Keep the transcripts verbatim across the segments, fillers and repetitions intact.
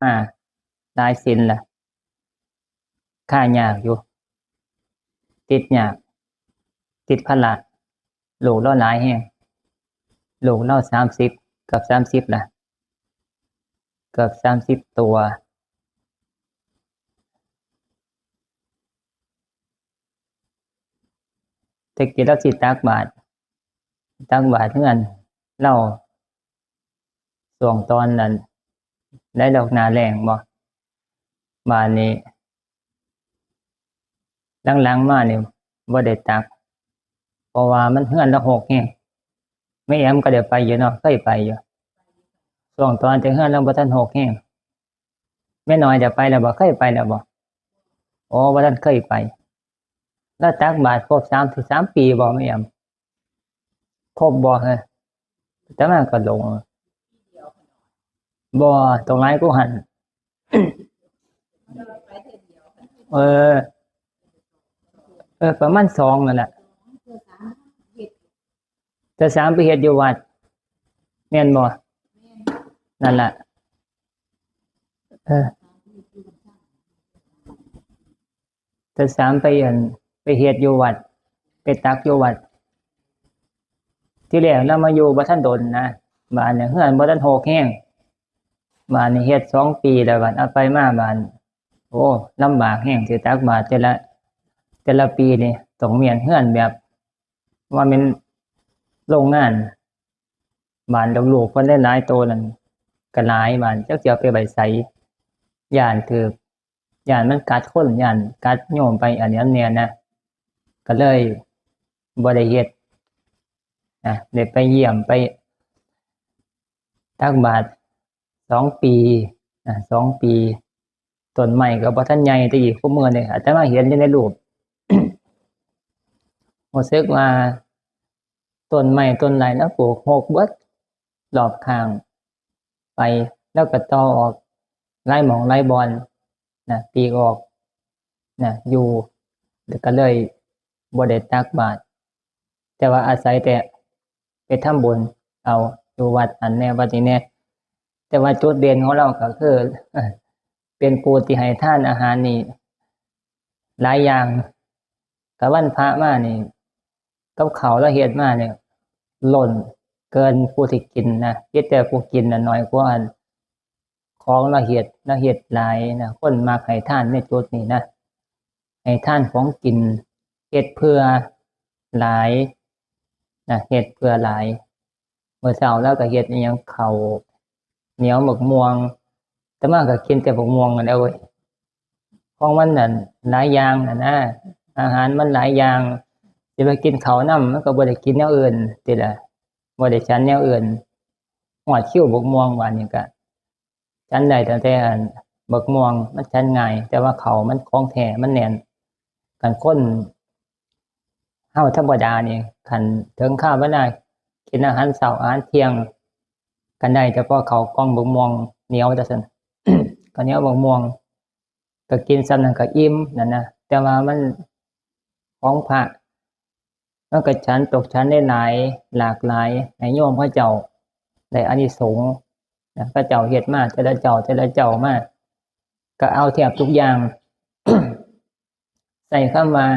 มาหลายศีลละ คายากอยู่ ติดยาก ติดภาระ ลูกลาวหลายแฮง ลูกลาวสามสิบ เกือบสามสิบละ เกือบสามสิบตัว แต่กี้ลาวสิตักบาตร ตักบาตรเฮือนลาว ช่วงตอนนั้น ได้ดอกหน้าแล้งบ่ บาดนี้ หลังๆมานี่บ่ได้ตัก เพราะว่ามันเฮือนลาวฮกแฮง แม่แอมก็ได้ไปอยู่เนาะ เคยไปอยู่ ช่วงตอนแต่เฮือนลาวบ่ทันฮกแฮง แม่น้อยได้ไปแล้วบ่ เคยไปแล้วบ่ อ๋อ บ่ทันเคยไป ลาวตักบาตรครบสาม สามปีบ่แม่แอม ครบบ่ฮะ แต่มันก็หลง บ่ ต้องหลายกว่าหั่น เออ เออ ประมาณสองนั่นแหละ แต่สามไปเฮ็ดอยู่วัด แม่นบ่ นั่นแหละ เออ แต่สามไปอัน ไปเฮ็ดอยู่วัด ไปตักอยู่วัด ที่แรกลาวมาอยู่บ่ทันดนนะ บาดนี้เฮือนบ่ทันฮกแฮง บาดนี้เฮ็ดสองปีแล้ว บาดเอาไปมาบาด โอ้ ลำบากแฮง สิตักบาตรแต่ละ แต่ละปีนี่ต้องเมี้ยนเฮือนแบบ ว่าแม่นโรงงาน บาดลูกๆเพิ่นหลายๆโตนั่นก็หลาย บาดจักสิเอาไปไว้ไส ย้านถืก ย้านมันกัดคน ย้านกัดโยมไปอันนี้อันเนี่ยนะ ก็เลยบ่ได้เฮ็ดนะ ได้ไปเยี่ยมไปตักบาตรสองปีนะ สองปี ต้นไม้ก็บ่ทันใหญ่แต่กี้ คุมื้อนี่อาตมาเห็นอยู่ในรูป รู้สึกว่าต้นไม้ต้นไรลาวปลูกฮกเบิดรอบข้างไป ลาวก็ต่อออกหลายหม่องหลายบ่อนนะ ปลีกออกนะ อยู่ แล้วก็เลยบ่ได้ตักบาตร แต่ว่าอาศัยแต่ไปทำบุญเอาอยู่วัดอันแน่วัดนี้แน่ แต่ว่าจุดเด่นของลาวก็คือ เป็นผู้ที่ให้ทานอาหารนี่หลายอย่าง กับวันพระมานี่ กับข้าวลาวเฮ็ดมานี่ ล้นเกินผู้ที่กินนะ มีแต่ผู้กินน่ะน้อยกว่าอัน ของลาวเฮ็ด ลาวเฮ็ดหลายนะ คนมักให้ทานในจุดนี้นะ ให้ทานของกิน เฮ็ดเพื่อหลายนะ เฮ็ดเพื่อหลาย มื้อเช้าลาวก็เฮ็ดอิหยัง ข้าวเหนียว บักม่วง อาตมาก็กินแต่บักม่วงนั่นแหละเว้ย ของมันนั่นหลายอย่างน่ะนะ อาหารมันหลายอย่าง สิไปกินข้าวนำ มันก็บ่ได้กินแนวอื่นติล่ะ บ่ได้ฉันแนวอื่น ฮอดคิวบักม่วงบาดนี้ก็ฉันได้ตั้งแต่อันบักม่วง มันฉันง่าย แต่ว่าข้าวมันของแท้ มันแน่น คันคนเฮาธรรมดานี่ คันถึงคราวเวลากินอาหารเช้า อาหารเที่ยง ก็ได้เฉพาะข้าวกล่องบักม่วงเหนียวจั่งซั้น ข้าวเหนียวบักม่วง ก็กินส่ำนั้นก็อิ่มนั่นนะ แต่ว่ามันของพระ มันก็ฉันตกฉันได้หลาย หลากหลาย ให้โยมเขาเจ้าได้อานิสงส์นะ เขาเจ้าเฮ็ดมาแต่ละเจ้า แต่ละเจ้ามา ก็เอาแทบทุกอย่าง ใช้คำว่า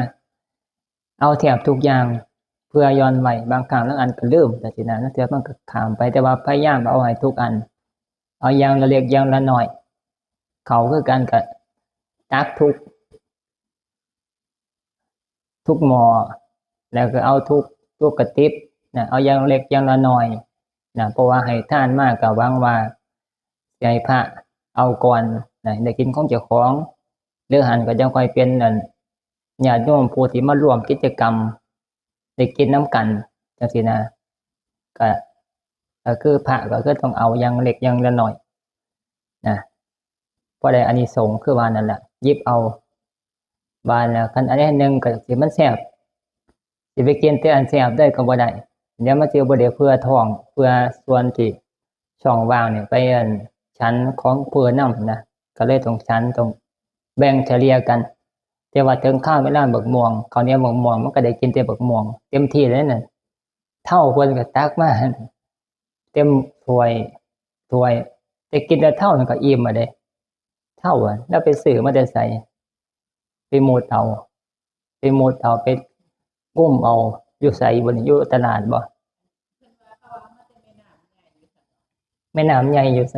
เอาแทบทุกอย่าง เพื่อหย่อนไว้ บางครั้งลางอันก็ลืมจั่งซี้นะ ลางเทื่อมันก็ข้ามไป แต่ว่าพยายามเอาให้ทุกอัน เอาอย่างละเล็กอย่างละน้อย ข้าวคือกัน ก็ตักทุก ทุกหม้อ แล้วก็เอาทุก ทุกกระติบนะ เอาอย่างเล็กอย่างละน้อยนะ เพราะว่าให้ทานมาก็หวังว่าสิให้พระเอาก่อนนะ ได้กินของเจ้าของ หรือหั้นก็จั่งค่อยเป็นนั่น ญาติโยมผู้ที่มาร่วมกิจกรรม ได้กินนำกันจั่งซี้นะ ก็ ก็คือพระก็คือต้องเอาอย่างเล็กอย่างละน้อยนะ พอได้อานิสงส์คือว่านั่นแหละ หยิบเอา บาดแล้วคันอันใดหนึ่งก็สิมันแซ่บ สิไปกินแต่อันแซ่บได้ก็บ่ได้ เดี๋ยวมันสิบ่ได้เผื่อท้อง เผื่อส่วนที่ช่องว่างนี่ไปอันฉันของเผื่อนำนะ ก็เลยต้องฉัน ต้องแบ่งเฉลี่ยกัน แต่ว่าถึงคราวเวลาบักม่วง ข้าวเหนียวบักม่วง มันก็ได้กินแต่บักม่วง เต็มที่เลยนั่น เฒ่าเพิ่นก็ตักมาเต็มถ้วย ถ้วย แต่กินแต่เฒ่านั่นก็อิ่มอะเด้ เฒ่าอะ แล้วไปซื้อมาแต่ไส ไปมุดเอา ไปมุดเอา ไปงมเอา อยู่ไสบ่นี่ อยู่ตลาดบ่ แม่น้ำใหญ่อยู่ไส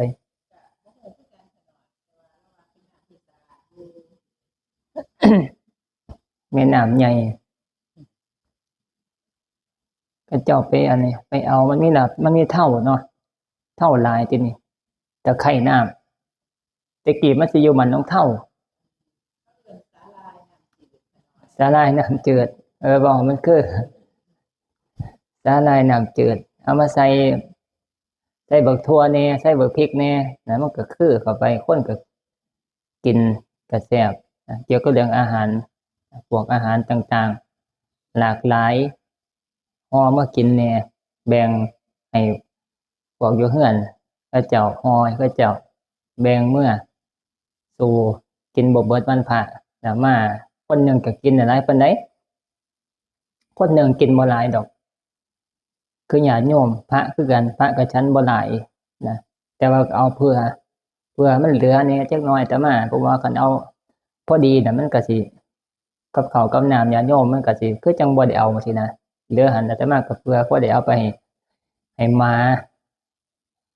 แม่น้ำใหญ่ เขาเจ้าไปอันนี้ ไปเอา มันมีน้ำ มันมีเฒ่าเนาะ เฒ่าหลายทีนี้ ตะไคร่น้ำ แต่กี้มันสิอยู่บ้านหนองเฒ่า สาหร่ายน้ำจืด เออ บอกมันคือ สาหร่ายน้ำจืด เอามาใส่ ใส่บักถั่วแหน่ ใส่บักพริกแหน่นะ มันก็คือเข้าไป คนก็กินก็แซ่บนะ เกี่ยวกับเรื่องอาหาร พวกอาหารต่างๆ หลากหลาย ห่อมากินแหน่ แบ่งให้พวกอยู่เฮือน เขาเจ้าห่อให้เขาเจ้า แบ่งเมือสู่ กินบ่เบิดวันพระนะ มา คนหนึ่งก็กินได้หลายปานใด คนหนึ่งกินบ่หลายดอก คือญาติโยม พระคือกัน พระก็ฉันบ่หลายนะ แต่ว่าเอาเผื่อ เผื่อมันเหลือแหน่จักหน่อย อาตมา เพราะว่าคันเอาพอดีน่ะ มันก็สิ กับข้าวกับน้ำญาติโยม มันก็สิคือจั่งบ่ได้เอาจั่งซี้นะ เหลือหั่น อาตมาก็เผื่อพอได้เอาไปให้ ให้หมา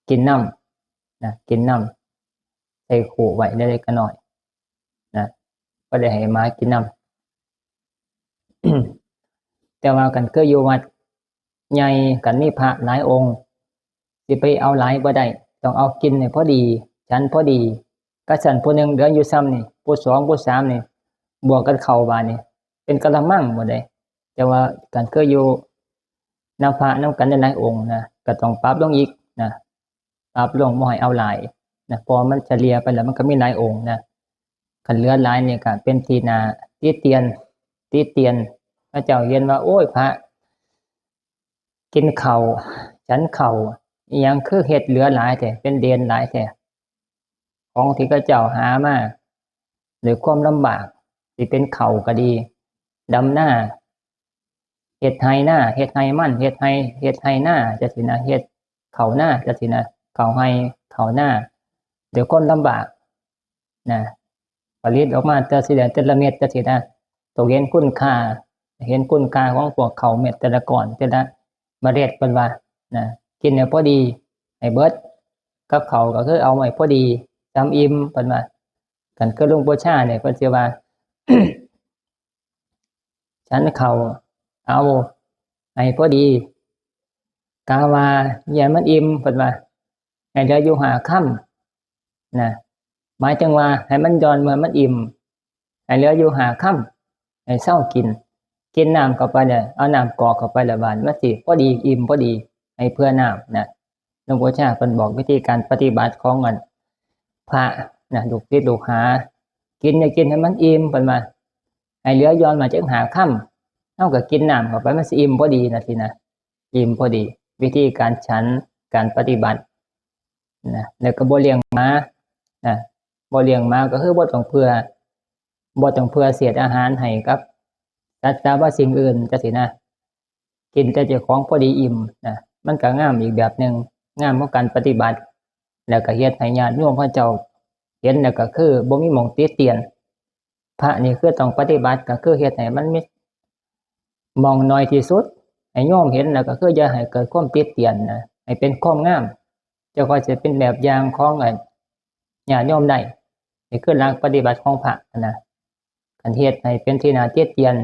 กินนำนะ กินนำ ใส่ขวดไว้เล็กๆน้อยๆนะ พอได้ให้หมากินนำ แต่ว่าคันคืออยู่วัดใหญ่ คันมีพระหลายองค์ สิไปเอาหลายบ่ได้ ต้องเอากินให้พอดี ฉันพอดี คันซั้นผู้หนึ่งเหลืออยู่ส่ำนี่ ผู้สอง ผู้สามนี่ บวกกันเข้าบาดนี่ เป็นกะละมังหมดเลย แต่ว่าคันคืออยู่นำพระนำกันหลายๆองค์นะ ก็ต้องปรับลงอีกนะ ปรับลงบ่ให้เอาหลายนะ เพราะมันเฉลี่ยไปแล้วมันก็มีหลายองค์นะ คันเหลือหลายนี่ก็เป็นที่น่าติเตียน ติเตียน พระเจ้าเห็นว่า โอ้ย พระกินข้าว ฉันข้าว อิหยังคือเฮ็ดเหลือหลายแท้ เป็นเดนหลายแท้ ของที่เขาเจ้าหามาด้วยความลำบาก สิเป็นข้าวก็ดี ดำนา เฮ็ดไฮ่นา เฮ็ดไฮ่มัน เฮ็ดไฮ่ เฮ็ดไฮ่นาจั่งซี้นะ เฮ็ดข้าวนาจั่งซี้นะ ข้าวไฮ่ ข้าวนา ด้วยความลำบากนะ ผลิตออกมาแต่ละเม็ดแต่ละเม็ดจั่งซี้นะ ต้องเห็นคุณค่า เห็นคุณค่าของพวกข้าวเม็ดแต่ละก้อน แต่ละเมล็ด เพิ่นว่านะ กินให้พอดี ให้เบิด กับข้าวก็คือเอาไว้พอดี ส่ำอิ่ม เพิ่นว่า คันคือหลวงปู่ชาเนี่ย เพิ่นสิว่า ฉันข้าวเอาให้พอดี กะว่าอย่ามันอิ่ม เพิ่นว่า ให้เหลืออยู่ห้าคำนะ หมายถึงว่าให้มันหย่อนเมื่อมันอิ่ม ให้เหลืออยู่ห้าคำ ให้เซากิน กินน้ำเข้าไปเนี่ย เอาน้ำกรอกเข้าไปแล้วบาดมันสิพอดี อิ่มพอดี ให้เผื่อน้ำนะ หลวงปู่ชาเพิ่นบอกวิธีการปฏิบัติของอันพระนะ ลูกศิษย์ลูกหา กินเนี่ยกินให้มันอิ่ม เพิ่นว่า ให้เหลือหย่อนมาจักห้าคำ เฮาก็กินน้ำเข้าไป มันสิอิ่มพอดีนะ ทีนะ อิ่มพอดี วิธีการฉัน การปฏิบัตินะ แล้วก็บ่เลี้ยงหมานะ บ่เลี้ยงหมาก็คือบ่ต้องเผื่อ บ่ต้องเผื่อเศษอาหารให้กับสัตว์สรรพสิ่งอื่นจั่งซี้นะ กินแต่เจ้าของพอดีอิ่มนะ มันก็งามอีกแบบหนึ่ง งามของการปฏิบัติ แล้วก็เฮ็ดให้ญาติโยมเขาเจ้าเห็นแล้วก็คือบ่มีหม่องติเตียน พระนี่คือต้องปฏิบัติ ก็คือเฮ็ดให้มันมีหม่องน้อยที่สุด ให้โยมเห็นแล้วก็คืออย่าให้เกิดความติเตียนนะ ให้เป็นความงาม เจ้าก็จะเป็นแบบอย่างของไอ้ญาติโยมได้ นี่คือหลักปฏิบัติของพระนะ คันเฮ็ดให้เป็นที่น่าติเตียน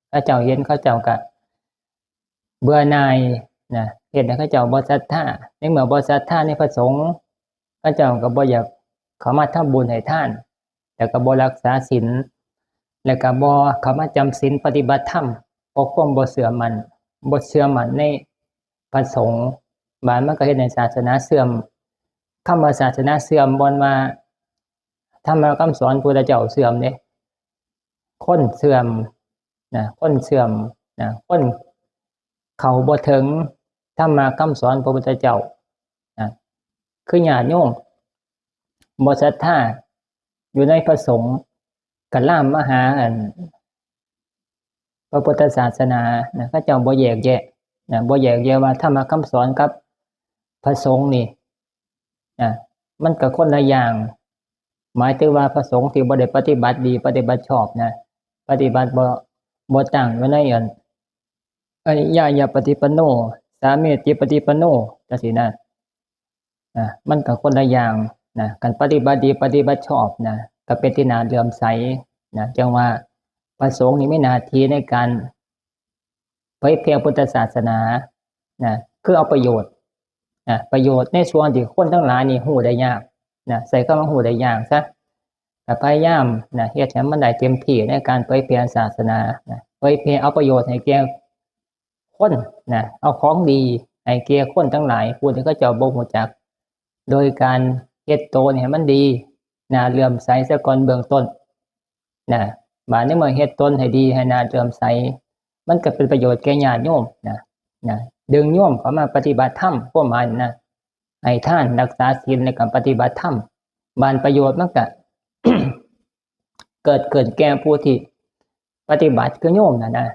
เขาเจ้าเห็นเขาเจ้าก็เบื่อหน่ายนะ เฮ็ดให้เขาเจ้าบ่ศรัทธา ในเมื่อบ่ศรัทธาในพระสงฆ์ เขาเจ้าก็บ่อยากเข้ามาทำบุญให้ทาน แล้วก็บ่รักษาศีล แล้วก็บ่เข้ามาจำศีลปฏิบัติธรรม เพราะความบ่เชื่อมั่น บ่เชื่อมั่นในพระสงฆ์ บาดมันก็เฮ็ดให้ศาสนาเสื่อม คำว่าศาสนาเสื่อม บ่แม่นว่าธรรมคำสอนพระพุทธเจ้าเสื่อมเด้ คนเสื่อมนะ คนเสื่อมนะ คนเข้าบ่ถึงธรรมคำสอนพระพุทธเจ้านะ คือญาติโยมบ่ศรัทธาอยู่ในพระสงฆ์ ก็ลามมาหาอัน พระพุทธศาสนานะ เขาเจ้าบ่แยกแยะนะ บ่แยกแยะว่าธรรมคำสอนกับพระสงฆ์นี่นะ มันก็คนละอย่าง หมายถึงว่าพระสงฆ์ที่บ่ได้ปฏิบัติดีปฏิบัติชอบนะ ปฏิบัติบ่ บ่ตั้งอยู่ในอัน อริยญาณปฏิปันโน สามีจิปฏิปันโน จังซี้นะ นะ มันก็คนละอย่างนะ การปฏิบัติดีปฏิบัติชอบนะ ก็เป็นที่น่าเลื่อมใสนะ จังว่าพระสงฆ์นี่มีหน้าที่ในการเผยแผ่พุทธศาสนานะ คือเอาประโยชน์นะ ประโยชน์ในส่วนที่คนทั้งหลายนี่ฮู้ได้ยากนะ ใช้คำว่าฮู้ได้ยากซะ ก็พยายามนะ เฮ็ดให้มันได้เต็มที่ในการเผยแผ่ศาสนานะ เผยแผ่เอาประโยชน์ให้แก่คนนะ เอาของดีให้แก่คนทั้งหลาย ผู้ที่เขาเจ้าบ่ฮู้จัก โดยการเฮ็ดโตนี่ให้มันดี น่าเลื่อมใสซะก่อนเบื้องต้นนะ บาดนี้เมื่อเฮ็ดตนให้ดีให้น่าเลื่อมใส มันก็เป็นประโยชน์แก่ญาติโยมนะ นะ ดึงโยมเข้ามาปฏิบัติธรรม ความหมายนะ ให้ทาน รักษาศีล แล้วก็ปฏิบัติธรรม บาดประโยชน์มันก็ เกิดขึ้นแก่ผู้ที่ปฏิบัติคือโยมน่ะนะ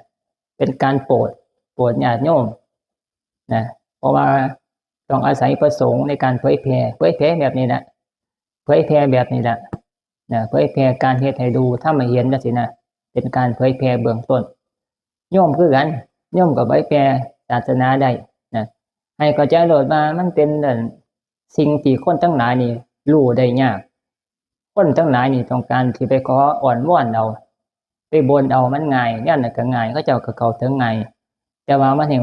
เป็นการโปรด โปรดญาติโยมนะ เพราะว่าต้องอาศัยพระสงฆ์ในการเผยแผ่ เผยแผ่แบบนี้นะ เผยแผ่แบบนี้นะ นะ เผยแผ่การเฮ็ดให้ดู ทำให้เห็นจังซี้นะ เป็นการเผยแผ่เบื้องต้น โยมคือกัน โยมก็เผยแผ่ศาสนาได้นะ ให้เข้าใจโลดว่ามันเป็น เอ่อ สิ่งที่คนทั้งหลายนี่รู้ได้ยาก คนทั้งหลายนี่ต้องการที่ไปขออ้อนวอนเอา ไปบนเอามันง่าย แนวนั้นก็ง่าย เขาเจ้าก็เข้าถึงง่าย แต่ว่ามันแฮ่ง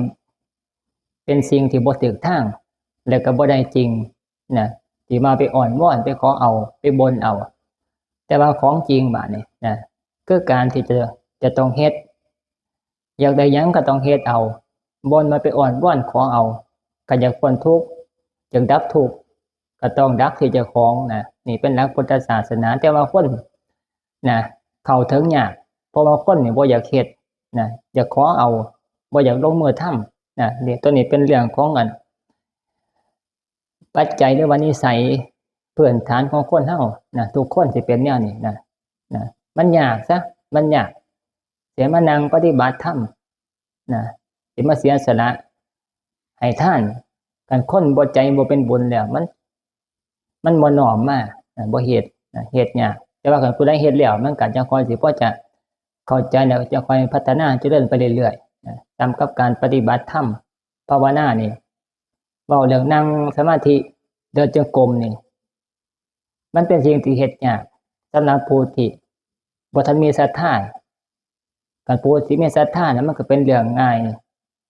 เป็นสิ่งที่บ่ถูกทาง และก็บ่ได้จริงนะ ที่มาไปอ้อนวอน ไปขอเอา ไปบนเอา แต่ว่าของจริงบาดนี้นะ คือการที่จะ จะต้องเฮ็ด อยากได้หยังก็ต้องเฮ็ดเอา บ่แม่นไปอ้อนวอนขอเอา ก็อยากพ้นทุกข์ อยากดับทุกข์ ก็ต้องดับที่เจ้าของนะ นี่เป็นหลักพุทธศาสนา แต่ว่าคนนะ เข้าถึงยาก เพราะว่าคนนี่บ่อยากเฮ็ดนะ อยากขอเอา บ่อยากลงมือทำนะ นี่ ตัวนี้เป็นเรื่องของอัน ปัจจัยหรือว่านิสัยพื้นฐานของคนเฮานะ ทุกคนสิเป็นแนวนี้นะ นะ มันยากซะ มันยาก เสียมานั่งปฏิบัติธรรมนะ สิมาเสียสละให้ทาน คันคนบ่ใจบ่เป็นบุญแล้ว มัน มันบ่น้อมมานะ บ่เฮ็ดนะ เฮ็ดยาก แต่ว่าคันผู้ใดเฮ็ดแล้ว มันก็จั่งค่อยสิพอจะเข้าใจ แล้วจั่งค่อยพัฒนาเจริญไปเรื่อยๆนะ ตามกับการปฏิบัติธรรม ภาวนานี่ เว้าเรื่องนั่งสมาธิ เดินจงกรมนี่ มันเป็นสิ่งที่เฮ็ดยากสำหรับผู้ที่บ่ทันมีศรัทธา คันผู้ที่มีศรัทธานะ มันก็เป็นเรื่องง่าย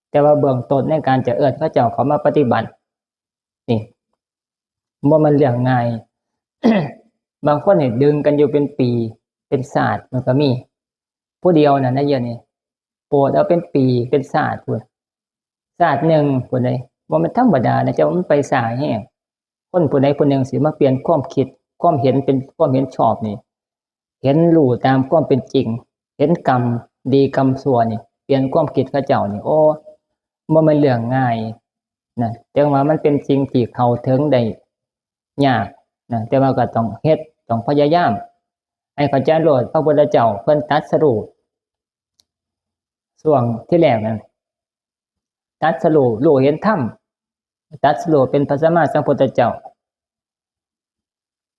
แต่ว่าเบื้องต้นในการจะเอิ้นเขาเจ้าเข้ามาปฏิบัติ นี่ บ่แม่นเรื่องง่าย บางคนนี่ดึงกันอยู่เป็นปี เป็นชาติมันก็มี ผู้เดียวน่ะนะ เดี๋ยวนี้ โปรดเอาเป็นปี เป็นชาติพู้น ชาติหนึ่งพู้นเด้ บ่แม่นธรรมดานะ เจ้า มันไปช้าแฮง คนผู้ใดผู้หนึ่งสิมาเปลี่ยนความคิด ความเห็นเป็นความเห็นชอบนี่ เห็นรู้ตามความเป็นจริง เห็นกรรมดีกรรมชั่วนี่ เปลี่ยนความคิดเขาเจ้านี่ โอ้ บ่แม่นเรื่องง่ายนะ แต่ว่ามันเป็นสิ่งที่เข้าถึงได้ยากนะ แต่ว่าก็ต้องเฮ็ด ต้องพยายาม ให้เข้าใจโลด พระพุทธเจ้าเพิ่นตรัสรู้ ช่วงที่แรกนั้น ตรัสรู้ รู้เห็นธรรม ตรัสรู้เป็นพระสัมมาสัมพุทธเจ้า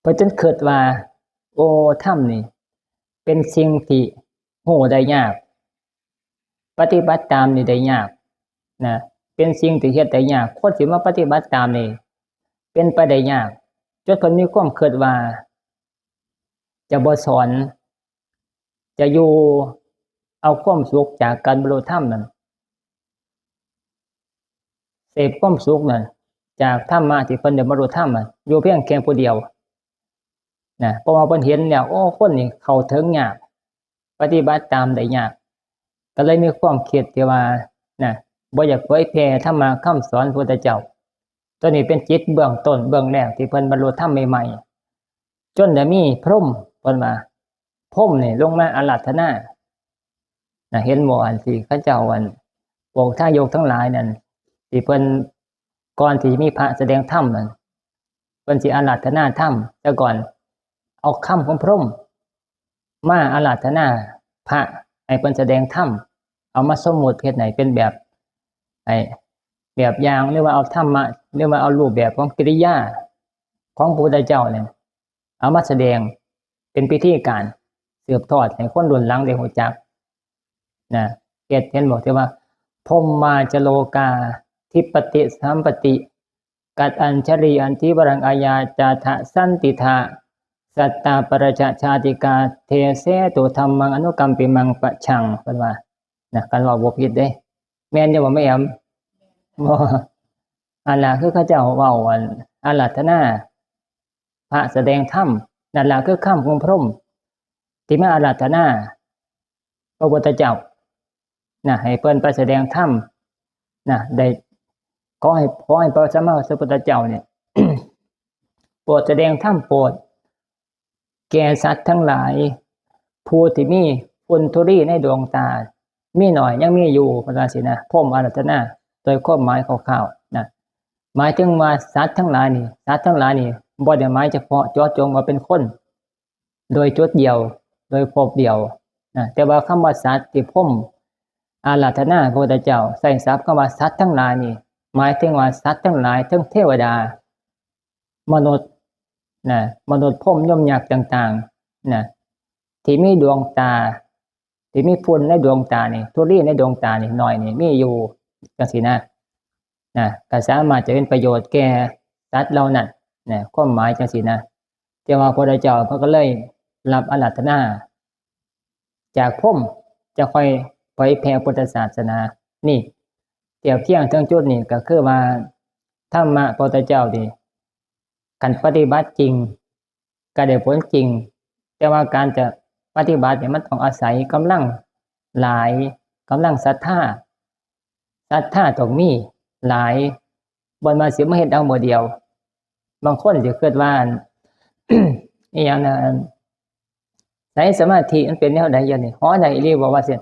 เพิ่นจึงคิดว่า โอ้ ธรรมนี่ เป็นสิ่งที่รู้ได้ยาก ปฏิบัติตามนี่ได้ยากนะ เป็นสิ่งที่เฮ็ดได้ยาก คนสิมาปฏิบัติตามนี่ เป็นไปได้ยาก จนเพิ่นมีความคิดว่า จะบ่สอน จะอยู่เอาความสุขจากการบรรลุธรรมนั่น เสพความสุขนั่น จากธรรมะที่เพิ่นได้บรรลุธรรมน่ะ อยู่เพียงแค่ผู้เดียวนะ เพราะว่าเพิ่นเห็นแล้ว โอ้ คนนี่เข้าถึงยาก ปฏิบัติตามได้ยาก ก็เลยมีความคิดที่ว่านะ บ่อยากเผยแผ่ธรรมะคำสอนพระพุทธเจ้า ตัวนี้เป็นจิตเบื้องต้นเบื้องแรกที่เพิ่นบรรลุธรรมใหม่ๆ จนได้มีพรหม เพิ่นว่า พรหมนี่ลงมาอาราธนานะ เห็นบ่ อันที่เขาเจ้า อันพวกทายกทั้งหลายนั่น ที่เพิ่น ก่อนที่มีพระแสดงธรรมนั่น เพิ่นสิอาราธนาธรรม แต่ก่อนเอาคำของพรหมมาอาราธนาพระ ให้เพิ่นแสดงธรรม เอามาสมมุติเฮ็ดให้เป็นแบบ ให้แบบอย่าง หรือว่าเอาธรรมะ หรือว่าเอารูปแบบของกิริยาของพระพุทธเจ้าเนี่ย เอามาแสดง เป็นพิธีการสืบทอดให้คนรุ่นหลังได้รู้จัก นะ เฮ็ด เห็นบ่ ที่ว่า พรหมาจโลกาธิปติสัมปติ กัตอัญชลีอันทิวรังอาญาจาทะสันติทา สัตตาปรจจาติกา เทเสตุธรรมังอนุกัมปิมังปะชัง เพิ่นว่า นะ คันเว้าบ่ผิดเด้ แม่นอยู่บ่แม่แอม บ่ อันน่ะคือเขาเจ้าเว้าอันอาราธนา พระแสดงธรรม นั่นล่ะคือคำของพรหมที่มาอาราธนาพระพุทธเจ้า นะ ให้เพิ่นไปแสดงธรรม นะ ได้ ขอให้ ขอให้พระสัมมาสัมพุทธเจ้าเนี่ย โปรดแสดงธรรมโปรด แก่สัตว์ทั้งหลาย ผู้ที่มีฝุ่นธุลีในดวงตา มีหน่อยยังมีอยู่ เพิ่นว่าสินะ พรหมอาราธนา โดยความหมายคร่าวๆ นะ หมายถึงว่าสัตว์ทั้งหลายนี่ สัตว์ทั้งหลายนี่ บ่ได้หมายเฉพาะเจาะจงว่าเป็นคน โดยจุดเดียว โดยภพเดียว นะ แต่ว่าคำว่าสัตว์ที่พรหมอาราธนาพระพุทธเจ้า ใช้ศัพท์คำว่าสัตว์ทั้งหลายนี่ หมายถึงว่าสัตว์ทั้งหลาย ทั้งเทวดา มนุษย์ นะ มนุษย์พรหมยมยักษ์ต่างๆ นะ ที่มีดวงตา ที่มีฝุ่นในดวงตานี่ ธุลีในดวงตานี่หน่อยนี่มีอยู่จังซี่นะ นะ ก็สามารถจะเป็นประโยชน์แก่สัตว์เหล่านั้น นะ ความหมายจังซี่นะ แต่ว่าพระพุทธเจ้าเพิ่นก็เลยรับอาราธนา จากพรหมจะค่อยเผยแผ่พุทธศาสนา นี่ เทียบเคียงถึงจุดนี้ก็คือว่า ธรรมะพระพุทธเจ้านี่ คันปฏิบัติจริง ก็ได้ผลจริง แต่ว่าการจะปฏิบัติเนี่ยมันต้องอาศัยกำลังหลาย กำลังศรัทธา ศรัทธาต้องมีหลาย บ่แม่นว่าสิมาเฮ็ดเอามื้อเดียว บางคนสิคิดว่า อัน อีหยังนะ อัน ใส่สมาธิมันเป็นแนวใดอยู่นี่ หอได้อีหลีบ่ ว่าซั่น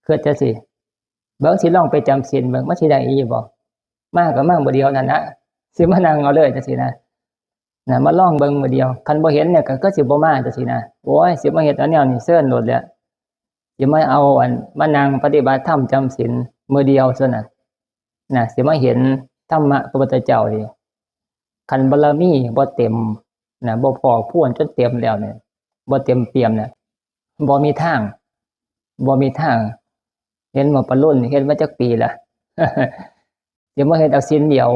คิดจังซี่ เบิ่งสิลองไปจำศีลเบิ่ง มันสิได้อีหลีบ่ มาก็มามื้อเดียวนั่นนะ สิมานั่งเอาเลยจังซี่นะ นะ มาลองเบิ่งมื้อเดียว คันบ่เห็นเนี่ยก็คือสิบ่มาจังซี่นะ โอ้ย สิมาเฮ็ดอันแนวนี้เซิ่นโลดแหละ สิมาเอาอัน มานั่งปฏิบัติธรรมจำศีลมื้อเดียวซั่นน่ะ นะ สิมาเห็นธรรมะพระพุทธเจ้านี่ คันบารมีบ่เต็ม นะ บ่พอกพูนจนเต็มแล้วเนี่ย บ่เต็มเปี่ยมเนี่ย บ่มีทาง บ่มีทาง เห็นบ่ ปะลุน เฮ็ดมาจักปีละ สิมาเฮ็ดเอาศีลเดียว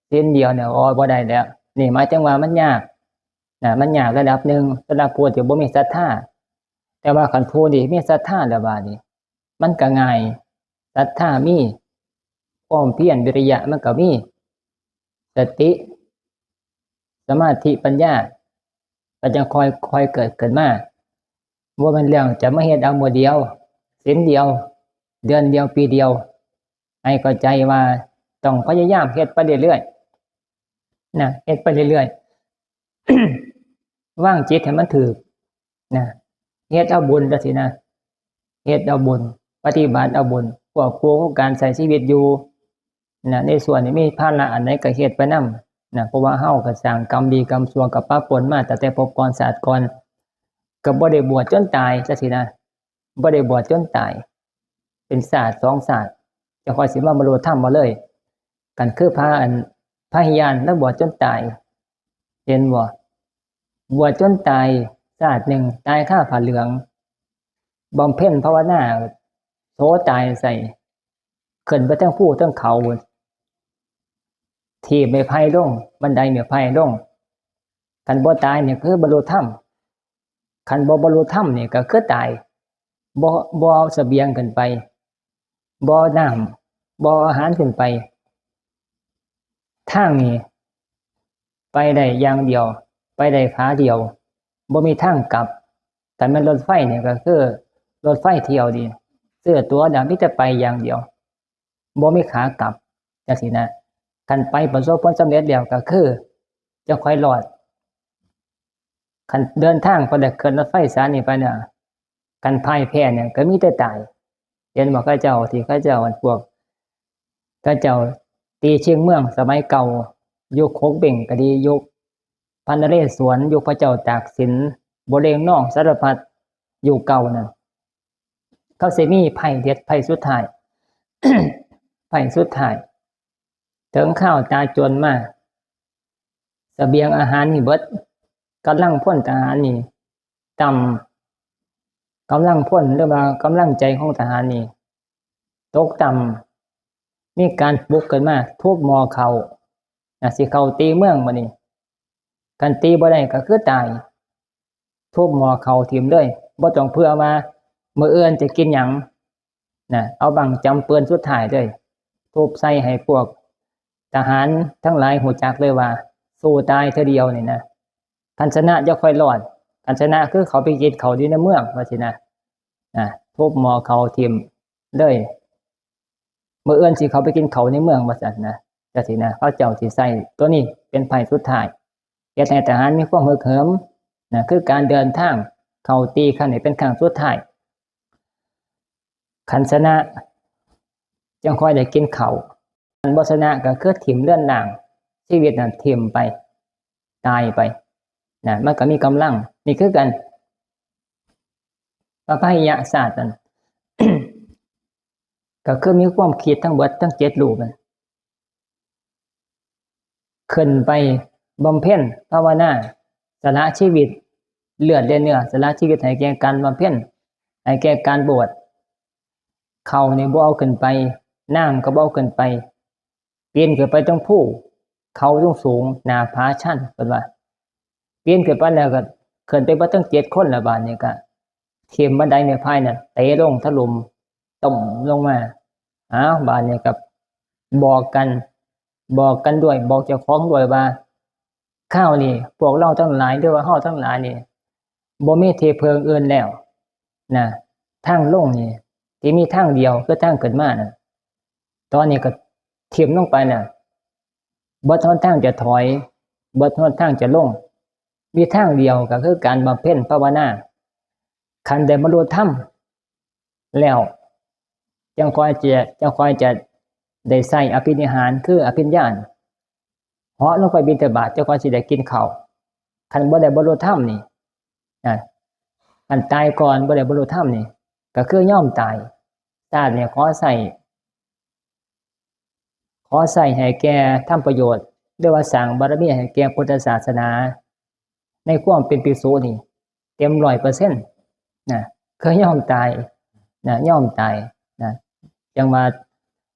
ศีลเดียวเนี่ย โอ้ย บ่ได้แล้ว นี่หมายถึงว่ามันยาก นะ มันยากระดับหนึ่ง สำหรับผู้ที่บ่มีศรัทธา แต่ว่าคันผู้ที่มีศรัทธาแล้วบาดนี้ มันก็ง่าย ศรัทธามี ความเพียรวิริยะมันก็มี สติ สมาธิ ปัญญา ก็จะค่อย ค่อยเกิดขึ้นมา บ่แม่นเรื่องจะมาเฮ็ดเอามื้อเดียว ศีลเดียว เดือนเดียว ปีเดียว ให้เข้าใจว่าต้องพยายามเฮ็ดไปเรื่อยๆ นะ เฮ็ดไปเรื่อยๆ วางจิตให้มันถูก นะ เฮ็ดเอาบุญจังซี่นะ เฮ็ดเอาบุญ ปฏิบัติเอาบุญ ควบคู่กับการใช้ชีวิตอยู่ นะ ในส่วนที่มีภาระอันใดก็เฮ็ดไปนำ นะ เพราะว่าเฮาก็สร้างกรรมดีกรรมชั่วก็ปะปนมาตั้งแต่ภพก่อนชาติก่อน ก็บ่ได้บวชจนตายจังซี่นะ บ่ได้บวชจนตาย เป็นชาติสองชาติ จั่งค่อยสิมาบรรลุธรรมเอาเลย คันคือพระอัน พระหิยานแล้วบวชจนตาย เห็นบ่ บวชจนตาย ชาติหนึ่งตายคาผ้าเหลือง บำเพ็ญภาวนา โสตายใส่ ขึ้นไปเทิงภูเทิงเขา ถีบไม้ไผ่ลง บันไดไม้ไผ่ลง คันบ่ตายนี่คือบรรลุธรรม คันบ่บรรลุธรรมนี่ก็คือตาย บ่ บ่เอาเสบียงขึ้นไป บ่เอาน้ำ บ่เอาอาหารขึ้นไป ทางนี่ไปได้อย่างเดียว ไปได้ขาเดียว บ่มีทางกลับ คันแม่นรถไฟนี่ก็คือรถไฟเที่ยวนี่ ซื้อตั๋วแล้วมีแต่ไปอย่างเดียว บ่มีขากลับจังซี่นะ คันไปประสบผลสำเร็จแล้วก็คือจะค่อยรอด คันเดินทางไปได้ขึ้นรถไฟสายนี้ไปเนี่ย คันพ่ายแพ้เนี่ยก็มีแต่ตาย เห็นบ่ เขาเจ้าที่เขาเจ้าพวก เขาเจ้าตีชิงเมืองสมัยเก่า ยุคหกเบ้งก็ดี ยุคพระนเรศวร ยุคพระเจ้าตากสิน บ่เล็งนองสารพัด ยุคเก่านั่น เขาสิมีไพ่เด็ดไพ่สุดท้าย ไพ่สุดท้าย ถึงคราวจลาจลมา เสบียงอาหารนี่เบิด กำลังพลทหารนี่ ต่ำ กำลังพลหรือว่ากำลังใจของทหารนี่ตกต่ำ มีการปลุกขึ้นมาทุบหม้อข้าวนะ สิเข้าตีเมืองบัดนี้ คันตีบ่ได้ก็คือตาย ทุบหม้อข้าวถิ่มเลย บ่ต้องเผื่อว่ามื้ออื่นจะกินหยังนะ เอาบั้งจ๋ำปืนสุดท้ายเลย ทุบใส่ให้พวกทหารทั้งหลายฮู้จักเลยว่าสู้ตายเทื่อเดียวนี่นะ คันชนะจะค่อยรอด คันชนะคือเขาไปกินข้าวอยู่ในเมืองว่าสินะ นะ ทุบหม้อข้าวถิ่มเลย มื้ออื่นสิเขาไปกินข้าวในเมืองว่าซั่นนะ จังซี่นะ เขาเจ้าสิใช้ตัวนี้เป็นไพร่สุดท้าย เฮ็ดให้ทหารมีความฮึกเหิมนะ คือการเดินทางเข้าตีครั้งนี้เป็นครั้งสุดท้าย คันชนะจังค่อยได้กินข้าว คันบ่ชนะก็คือถิ่มเลือนลาง ชีวิตนั่นถิ่มไป ตายไปนะ มันก็มีกำลัง นี่คือกัน พระพาหิยะศาสตร์นั่น ก็คือมีความคิดทั้งเบิดทั้งเจ็ดรูปนั่น ขึ้นไปบำเพ็ญภาวนา สละชีวิต เลือดและเนื้อ สละชีวิตให้แก่การบำเพ็ญ ให้แก่การบวช ข้าวนี่บ่เอาขึ้นไป น้ำก็บ่เอาขึ้นไป ปีนขึ้นไปเทิงภูเขาสูงๆ หน้าผาชัน เพิ่นว่า ปีนขึ้นไปแล้วก็ขึ้นไปบ่เทิงเจ็ดคนละ บาดนี้ก็ถิ่มบันไดไม้ไผ่นั่นเตะลงถล่ม ตุ้มลงมา อ้าว บาดนี้ก็บอกกัน บอกกันด้วย บอกเจ้าของด้วยว่า คราวนี้พวกเราทั้งหลาย หรือว่าเฮาทั้งหลายนี่ บ่มีที่พึ่งอื่นแล้วนะ ทางลงนี่ ที่มีทางเดียวคือทางขึ้นมานะ ตอนนี้ก็ถิ่มลงไปนะ เบิดหนทางจะถอย เบิดหนทางจะลง มีทางเดียวก็คือการบำเพ็ญภาวนา คันได้บรรลุธรรมแล้ว จังค่อยจะ จังค่อยจะได้ใช้อภินิหาร คืออภิญญา เหาะลงไปบิณฑบาต จังค่อยสิได้กินข้าว คันบ่ได้บรรลุธรรมนี่นะ คันตายก่อนบ่ได้บรรลุธรรมนี่ ก็คือยอมตาย ชาตินี้ขอใช้ ขอใช้ให้แก่ทำประโยชน์ หรือว่าสร้างบารมีให้แก่พุทธศาสนา ในความเป็นภิกษุนี่ เต็มร้อยเปอร์เซ็นต์นะ คือยอมตายนะ ยอมตายนะ จังว่า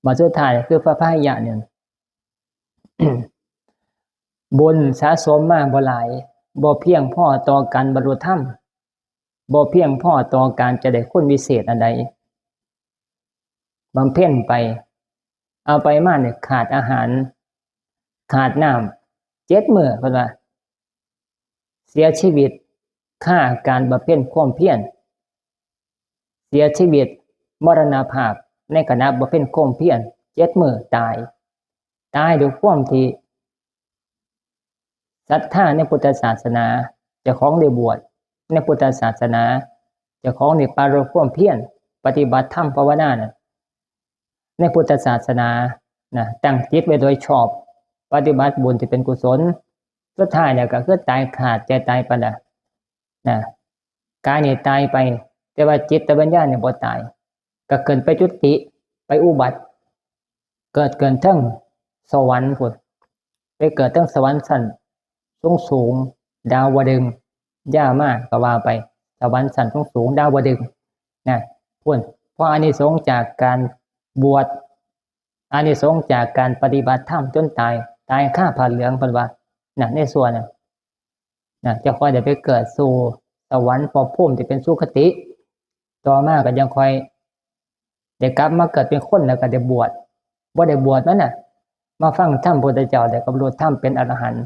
บัดสุดท้ายคือพระพาหิยะเนี่ย บุญสะสมมาบ่หลาย บ่เพียงพอต่อการบรรลุธรรม บ่เพียงพอต่อการจะได้คุณวิเศษอันใด บำเพ็ญไป เอาไปมาเนี่ยขาดอาหาร ขาดน้ำ เจ็ดมื้อ เพิ่นว่า เสียชีวิตคาการบำเพ็ญความเพียร เสียชีวิตมรณภาพในขณะบำเพ็ญความเพียร เจ็ดมื้อตาย ตายด้วยความที่ศรัทธาในพุทธศาสนา เจ้าของได้บวชในพุทธศาสนา เจ้าของได้ปรารภความเพียร ปฏิบัติธรรมภาวนาน่ะ ในพุทธศาสนานะ ตั้งจิตไว้โดยชอบ ปฏิบัติบุญที่เป็นกุศล สุดท้ายแล้วก็คือตายขาดใจตายไปละนะ กายนี่ตายไป แต่ว่าจิตกับวิญญาณเนี่ยบ่ตาย ก็ขึ้นไปจุติ ไปอุบัติ เกิดขึ้นเทิงสวรรค์พุ้น ไปเกิดเทิงสวรรค์ชั้นสูงๆ ดาวดึงส์ ยามาก็ว่าไป สวรรค์ชั้นสูงๆ ดาวดึงส์นะพุ้น เพราะอานิสงส์จากการบวช อานิสงส์จากการปฏิบัติธรรมจนตาย ตายคาผ้าเหลือง เพิ่นว่านะ ในส่วนน่ะนะ จังค่อยได้ไปเกิดสู่สวรรค์ภพภูมิที่เป็นสุคติ ต่อมาก็ยังค่อยได้กลับมาเกิดเป็นคน แล้วก็ได้บวช บ่ได้บวชนั่นน่ะ มาฟังธรรมพุทธเจ้า ได้บรรลุธรรมเป็นอรหันต์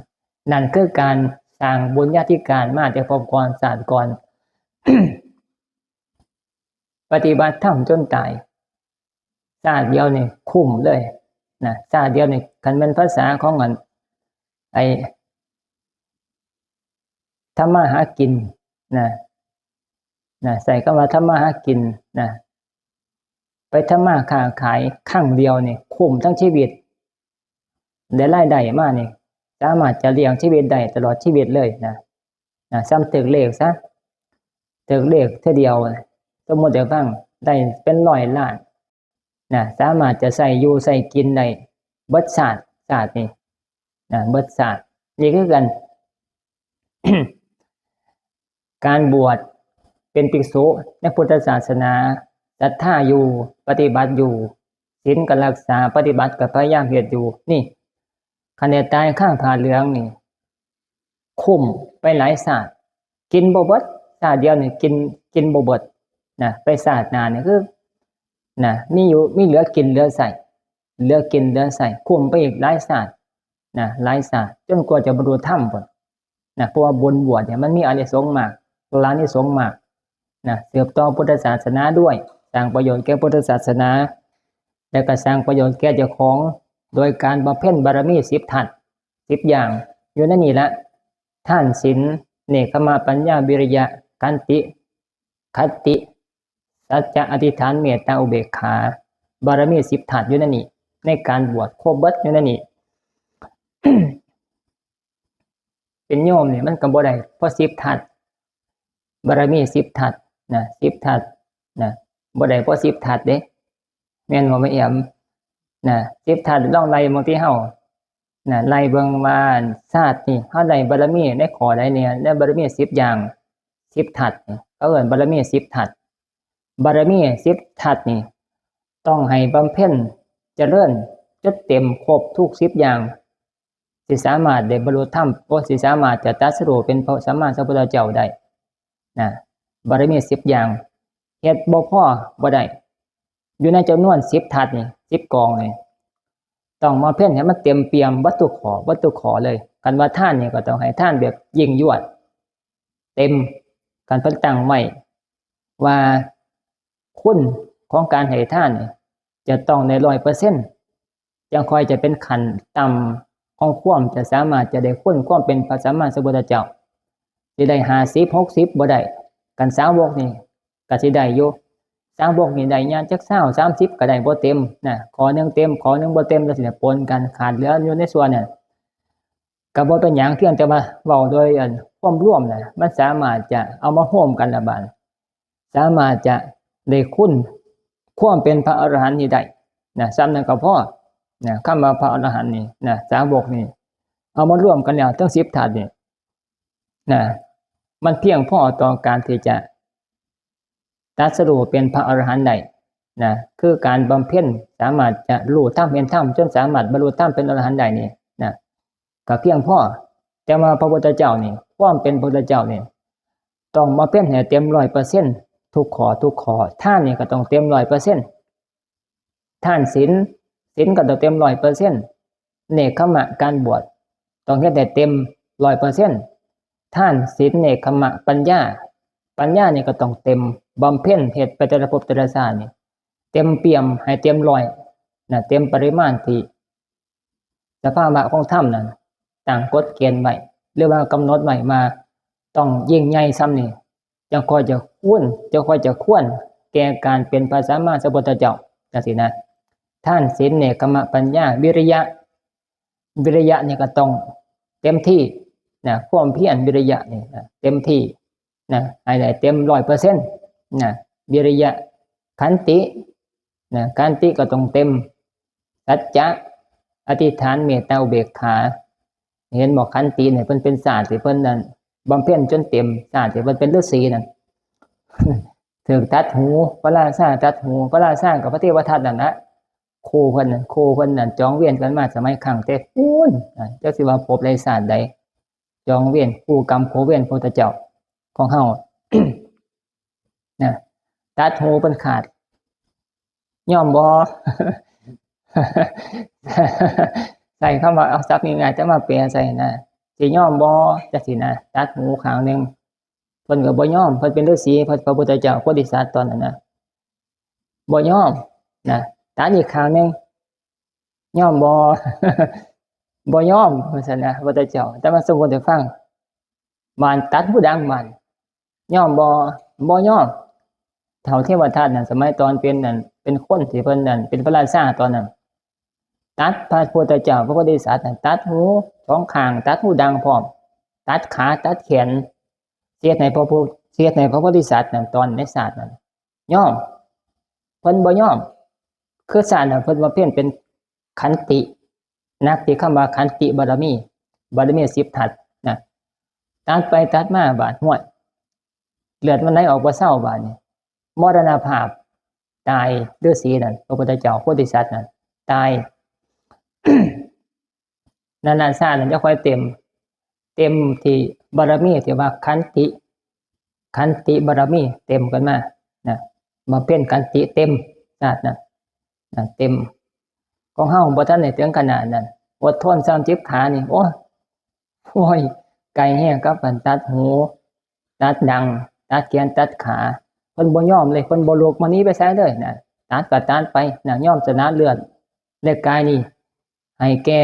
นั่นคือการสร้างบุญญาธิการมาแต่ภพก่อนชาติก่อน ปฏิบัติธรรมจนตาย ชาติเดียวนี่คุ้มเลยนะ ชาติเดียวนี่ คันแม่นภาษาของอัน ไอ้ ทำมาหากินนะ นะ ใช้คำว่าทำมาหากินนะ ไปทำมาค้าขายครั้งเดียวนี่ คุ้มทั้งชีวิต ได้รายได้มานี่ สามารถจะเลี้ยงชีวิตได้ตลอดชีวิตเลยนะ นะ ส่ำถืกเลขซะ ถืกเลขเทื่อเดียวนะ สมมุติได้ฟัง ได้เป็นร้อยล้านนะ สามารถจะใช้อยู่ใช้กินได้เบิดชาติ ชาตินี่นะ เบิดชาติ นี่คือกัน การบวช เป็นภิกษุในพุทธศาสนา ศรัทธาอยู่ ปฏิบัติอยู่ ศีลก็รักษา ปฏิบัติก็พยายามเฮ็ดอยู่ นี่ คันได้ตายคาผ้าเหลืองนี่ คุ้มไปหลายชาติ กินบ่เบิด ชาติเดียวนี่กิน กินบ่เบิดนะ ไปชาติหน้านี่คือ นะ มีอยู่ มีเหลือกินเหลือใช้ เหลือกินเหลือใช้ คุ้มไปอีกหลายชาตินะ หลายชาติ จนกว่าจะบรรลุธรรมพุ้นนะ เพราะว่าบุญบวชเนี่ยมันมีอานิสงส์มาก อานิสงส์มาก นะ สืบต่อพุทธศาสนาด้วย สร้างประโยชน์แก่พุทธศาสนา และก็สร้างประโยชน์แก่เจ้าของ โดยการบำเพ็ญบารมีสิบทัศน์ สิบอย่าง อยู่ในนี่ละ ทาน ศีล เนกขัมมะ ปัญญา วิริยะ ขันติ ขัตติ สัจจะ อธิษฐาน เมตตา อุเบกขา บารมีสิบทัศน์อยู่ในนี่ ในการบวชครบเบิดอยู่ในนี่ เป็นโยมนี่มันก็บ่ได้เพราะสิบทัศน์ บารมีสิบทัศน์นะ สิบทัศน์นะ บ่ได้เพราะสิบทัศน์เด้ แม่นบ่แม่แอมนะ สิบทัศน์ลองไล่เบิ่งที่เฮานะ ไล่เบิ่งว่าชาตินี่เฮาได้บารมีในข้อใดแหน่ ได้บารมีสิบอย่าง สิบทัศน์นี่ เขาเอิ้นบารมีสิบทัศน์ บารมีสิบทัศน์นี่ ต้องให้บำเพ็ญเจริญจนเต็มครบทุกสิบอย่าง สิสามารถได้บรรลุธรรม โอ้ สิสามารถจะตรัสรู้เป็นพระสัมมาสัมพุทธเจ้าได้นะ บารมีสิบอย่าง เฮ็ดบ่พอบ่ได้ อยู่ในจำนวนสิบทัศน์นี่ สิบกองนี่ ต้องบำเพ็ญให้มันเต็มเปี่ยมเบิดทุกข้อ เบิดทุกข้อเลย คันว่าทานนี่ก็ต้องให้ทานแบบยิ่งยวด เต็ม คันเพิ่นตั้งไว้ว่าคุณของการให้ทานนี่จะต้องได้ร้อยเปอร์เซ็นต์ จั่งค่อยจะเป็นขั้นต่ำของความจะสามารถจะได้คุณความเป็นพระสัมมาสัมพุทธเจ้า สิได้ห้าสิบ หกสิบ บ่ได้ คันสาวกนี่ก็สิได้อยู่ สาวกนี่ได้ญาณจักซาว สามสิบ ก็ได้บ่เต็มนะ ข้อหนึ่งเต็ม ข้อหนึ่งบ่เต็ม จั่งซี้นะ ปนกัน ขาดเหลืออยู่ในส่วนนั้น ก็บ่เป็นหยัง เพียงแต่ว่าเว้าโดยอันความรวมนะ มันสามารถจะเอามาโฮมกันละบาด สามารถจะได้คุณความเป็นพระอรหันต์นี่ได้นะ ส่ำนั้นก็พอนะ คำว่าพระอรหันต์นี่นะ สาวกนี่ เอามารวมกันแล้วทั้งสิบทัศน์นี่นะ มันเพียงพอต่อการที่จะตรัสรู้เป็นพระอรหันต์ได้นะ คือการบำเพ็ญสามารถจะรู้ธรรมเห็นธรรม จนสามารถบรรลุธรรมเป็นอรหันต์ได้นี่นะ ก็เพียงพอ แต่ว่าพระพุทธเจ้านี่ ความเป็นพระพุทธเจ้านี่ ต้องบำเพ็ญให้เต็มร้อยเปอร์เซ็นต์ ทุกข้อ ทุกข้อ ทานนี่ก็ต้องเต็มร้อยเปอร์เซ็นต์ ทาน ศีล ศีลก็ต้องเต็มร้อยเปอร์เซ็นต์ เนกขัมมะ การบวช ต้องเฮ็ดให้เต็มร้อยเปอร์เซ็นต์ ทาน ศีล เนกขัมมะ ปัญญา ปัญญานี่ก็ต้องเต็ม บำเพ็ญเฮ็ดไปแต่ละภพแต่ละชาตินี่ เต็มเปี่ยม ให้เต็มร้อยนะ เต็มปริมาณที่ สภาวะของธรรมนั้นตั้งกฎเกณฑ์ไว้ หรือว่ากำหนดไว้ว่าต้องยิ่งใหญ่ส่ำนี้ จั่งค่อยจะควร จั่งค่อยจะควรแก่การเป็นพระสัมมาสัมพุทธเจ้า จั่งซี้นะ ทาน ศีล เนกขัมมะ ปัญญา วิริยะ วิริยะนี่ก็ต้องเต็มที่นะ ความเพียรวิริยะนี่นะ เต็มที่นะ ให้ได้เต็มร้อยเปอร์เซ็นต์นะ วิริยะ ขันตินะ ขันติก็ต้องเต็ม สัจจะ อธิษฐาน เมตตา อุเบกขา เห็นบ่ ขันติเนี่ย เพิ่นเป็นชาติที่เพิ่นนั่นบำเพ็ญจนเต็ม ชาติที่เพิ่นเป็นฤาษีนั่น ถูกตัดหู พระราชาตัดหู พระราชากับพระเทวทัตนั่นนะ คู่เพิ่นนั่น คู่เพิ่นนั่น จองเวรกันมาสมัยครั้งแต่ปู้นนะ จักสิว่าภพใดชาติใด จองเวร คู่กรรมคู่เวรพระพุทธเจ้าของเฮา นะ ตัดหูเพิ่นขาด ยอมบ่ ใส่คำว่าเอาศัพท์ง่ายๆ แต่มาแปลใส่นะ สิยอมบ่ จั่งซี้นะ ตัดหูข้างหนึ่ง เพิ่นก็บ่ยอม เพิ่นเป็นฤาษี เพิ่น พระพุทธเจ้า โพธิสัตว์ตอนนั้นนะ บ่ยอมนะ ตัดอีกข้างหนึ่ง ยอมบ่ บ่ยอม ว่าซั่นนะ พระพุทธเจ้า แต่มาสมมุติให้ฟัง บาดตัดหูดังบาด ยอมบ่ บ่ยอม ท้าวเทวทัตนั่น สมัยตอนเป็นนั่น เป็นคนที่เพิ่นนั่น เป็นพระราชาตอนนั้น ตัดพระพุทธเจ้า พระโพธิสัตว์นั่น ตัดหูสองข้าง ตัดหูดังพร้อม ตัดขา ตัดแขน เสียดให้พระพุทธ เสียดให้พระโพธิสัตว์นั่น ตอนในชาตินั้น ยอม เพิ่นบ่ยอม คือชาตินั้นเพิ่นว่าเพิ่นเป็นขันติ นักที่คำว่าขันติบารมี บารมีสิบทัศน์นะ ตัดไปตัดมาบาด ห้วย เลือดมันไหลออกบ่เซาบาดนี้ มรณภาพ ตาย ฤๅษีนั่น พระพุทธเจ้า โพธิสัตว์นั่น ตาย นานาชาตินั่นจะค่อยเต็ม เต็มที่บารมีที่ว่าขันติ ขันติบารมีเต็มกันมา นะ บำเพ็ญขันติเต็มชาตินะ นะ เต็ม ของเฮาบ่ทันได้ถึงขนาดนั้น อดทนซ้ำเจ็บขานี่ โอ้ย โอ้ย ไกลแฮงกับการตัดหู ตัดดัง ตัดแขน ตัดขา เพิ่นบ่ยอมเลย เพิ่นบ่ลุกมาหนีไปไสเลยนะ ตัดก็ตัดไปนะ ยอมสละเลือดและกายนี่ ให้แก่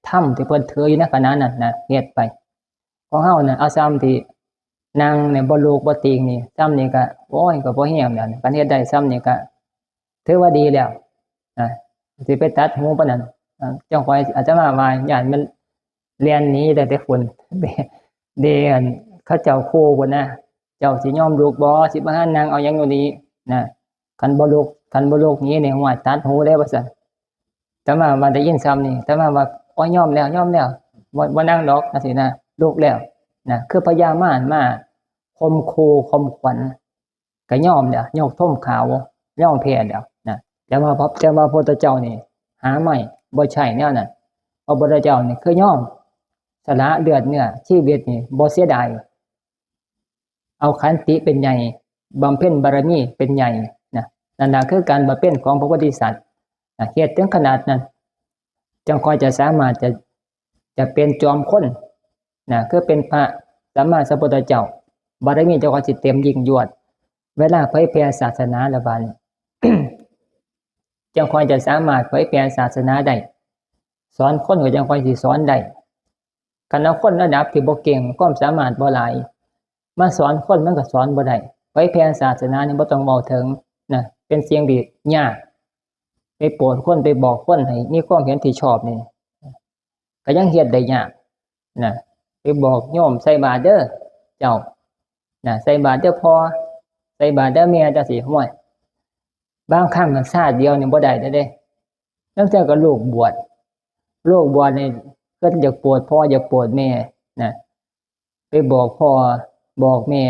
ธรรมที่เพิ่นถืออยู่ในขณะนั้นนะ เฮ็ดไป ของเฮาน่ะ เอาซ้ำที่นั่งเนี่ย บ่ลุกบ่ติงนี่ ซ้ำนี่ก็ โอ้ย ก็พอแฮงแล้วนะ คันเฮ็ดได้ซ้ำนี่ก็ ถือว่าดีแล้ว นะ สิไปตัดหูปานนั้น อ่า จั่งค่อย อาตมาว่า ย้านมันแล่นหนีได้แต่คน เด้ เด้ อัน เขาเจ้าโคพุ้นนะ เจ้าสิยอมลุกบ่ สิมาหานั่งเอาหยังอยู่นี่ นะ คันบ่ลุก คันบ่ลุกหนีนี่ ห้วย ตัดหูเด้ ว่าซั่น อาตมาว่าได้ยินซ้ำนี่ อาตมาว่า โอ้ย ยอมแล้ว ยอมแล้ว บ่ บ่นั่งดอก จั่งซี้นะ ลุกแล้ว นะ คือพญามารมาข่มขู่ข่มขวัญ ก็ยอมแล้ว ยกธงขาว ยอมแพ้แล้ว นะ แต่ว่า แต่ว่าพระพุทธเจ้านี่ หาไม่ บ่ใช่แนวนั้น พระพุทธเจ้านี่คือยอม สละเลือดเนื้อ ชีวิตนี่ บ่เสียดาย เอาขันติเป็นใหญ่ บำเพ็ญบารมีเป็นใหญ่ นะ นั่นล่ะคือการบำเพ็ญของพระโพธิสัตว์ นะ เฮ็ดถึงขนาดนั้น จั่งค่อยจะสามารถจะ จะเป็นจอมคน นะ คือเป็นพระสัมมาสัมพุทธเจ้า บารมีเจ้าก็สิเต็มยิ่งยวด เวลาเผยแผ่ศาสนาแล้วบาดนี้ จั่งค่อยจะสามารถเผยแผ่ศาสนาได้ สอนคนก็จั่งค่อยสิสอนได้ คันเอาคนระดับที่บ่เก่ง ความสามารถบ่หลาย มาสอนคนมันก็สอนบ่ได้ เผยแผ่ศาสนานี่บ่ต้องเว้าถึง นะ เป็นสิ่งที่ยาก ไปโปรดคน ไปบอกคนให้มีความเห็นที่ชอบนี่ ก็ยังเฮ็ดได้ยาก นะ ไปบอกโยมใส่บาตรเด้อเจ้า นะ ใส่บาตรเด้อพ่อ ใส่บาตรเด้อแม่ จั่งซี้ ห้วย บางครั้งมันชาติเดียวนี่บ่ได้เด้อเด้ ลางเทื่อก็ลูกบวช ลูกบวชนี่ก็อยากโปรดพ่อ อยากโปรดแม่ นะ ไปบอกพ่อ บอกแม่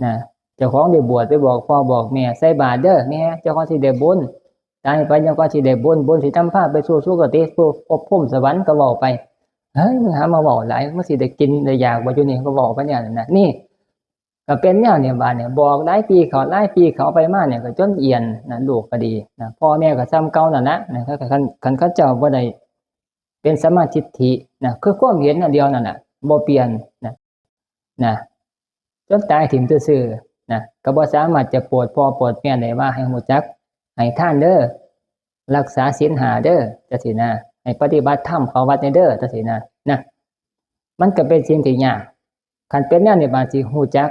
นะ เจ้าของได้บวช ไปบอกพ่อ บอกแม่ ใส่บาตรเด้อแม่ เจ้าของสิได้บุญ ตายไปเจ้าของสิได้บุญ บุญสินำพาไปสู่สุคติ สู่ภพภูมิสวรรค์ ก็เว้าไป เฮ้ย มึงหามาเว้าหลาย มึงสิได้กินได้อยากบ่อยู่นี่ ก็เว้าไปแนวนั้นนะ นี่ ก็เป็นแนวนี้บาดนี้ บอกหลายปีเข้า หลายปีเข้า ไปมานี่ก็จนเอี่ยนนะ ลูกก็ดีนะ พ่อแม่ก็ส่ำเก่านั่นละนะ คัน คันเขาเจ้าบ่ได้เป็นสัมมาทิฏฐินะ คือความเห็นอันเดียวนั่นน่ะ บ่เปลี่ยนนะ นะ จนตายถิ่มซื่อๆ นะ ก็บ่สามารถจะโปรดพ่อโปรดแม่ได้ว่าให้รู้จักให้ทานเด้อ รักษาศีลห้าเด้อ จั่งซี้นะ ให้ปฏิบัติธรรมเข้าวัดแหน่เด้อ จั่งซี้นะ นะ มันก็เป็นสิ่งที่ยาก คันเป็นแนวนี้บาดสิรู้จัก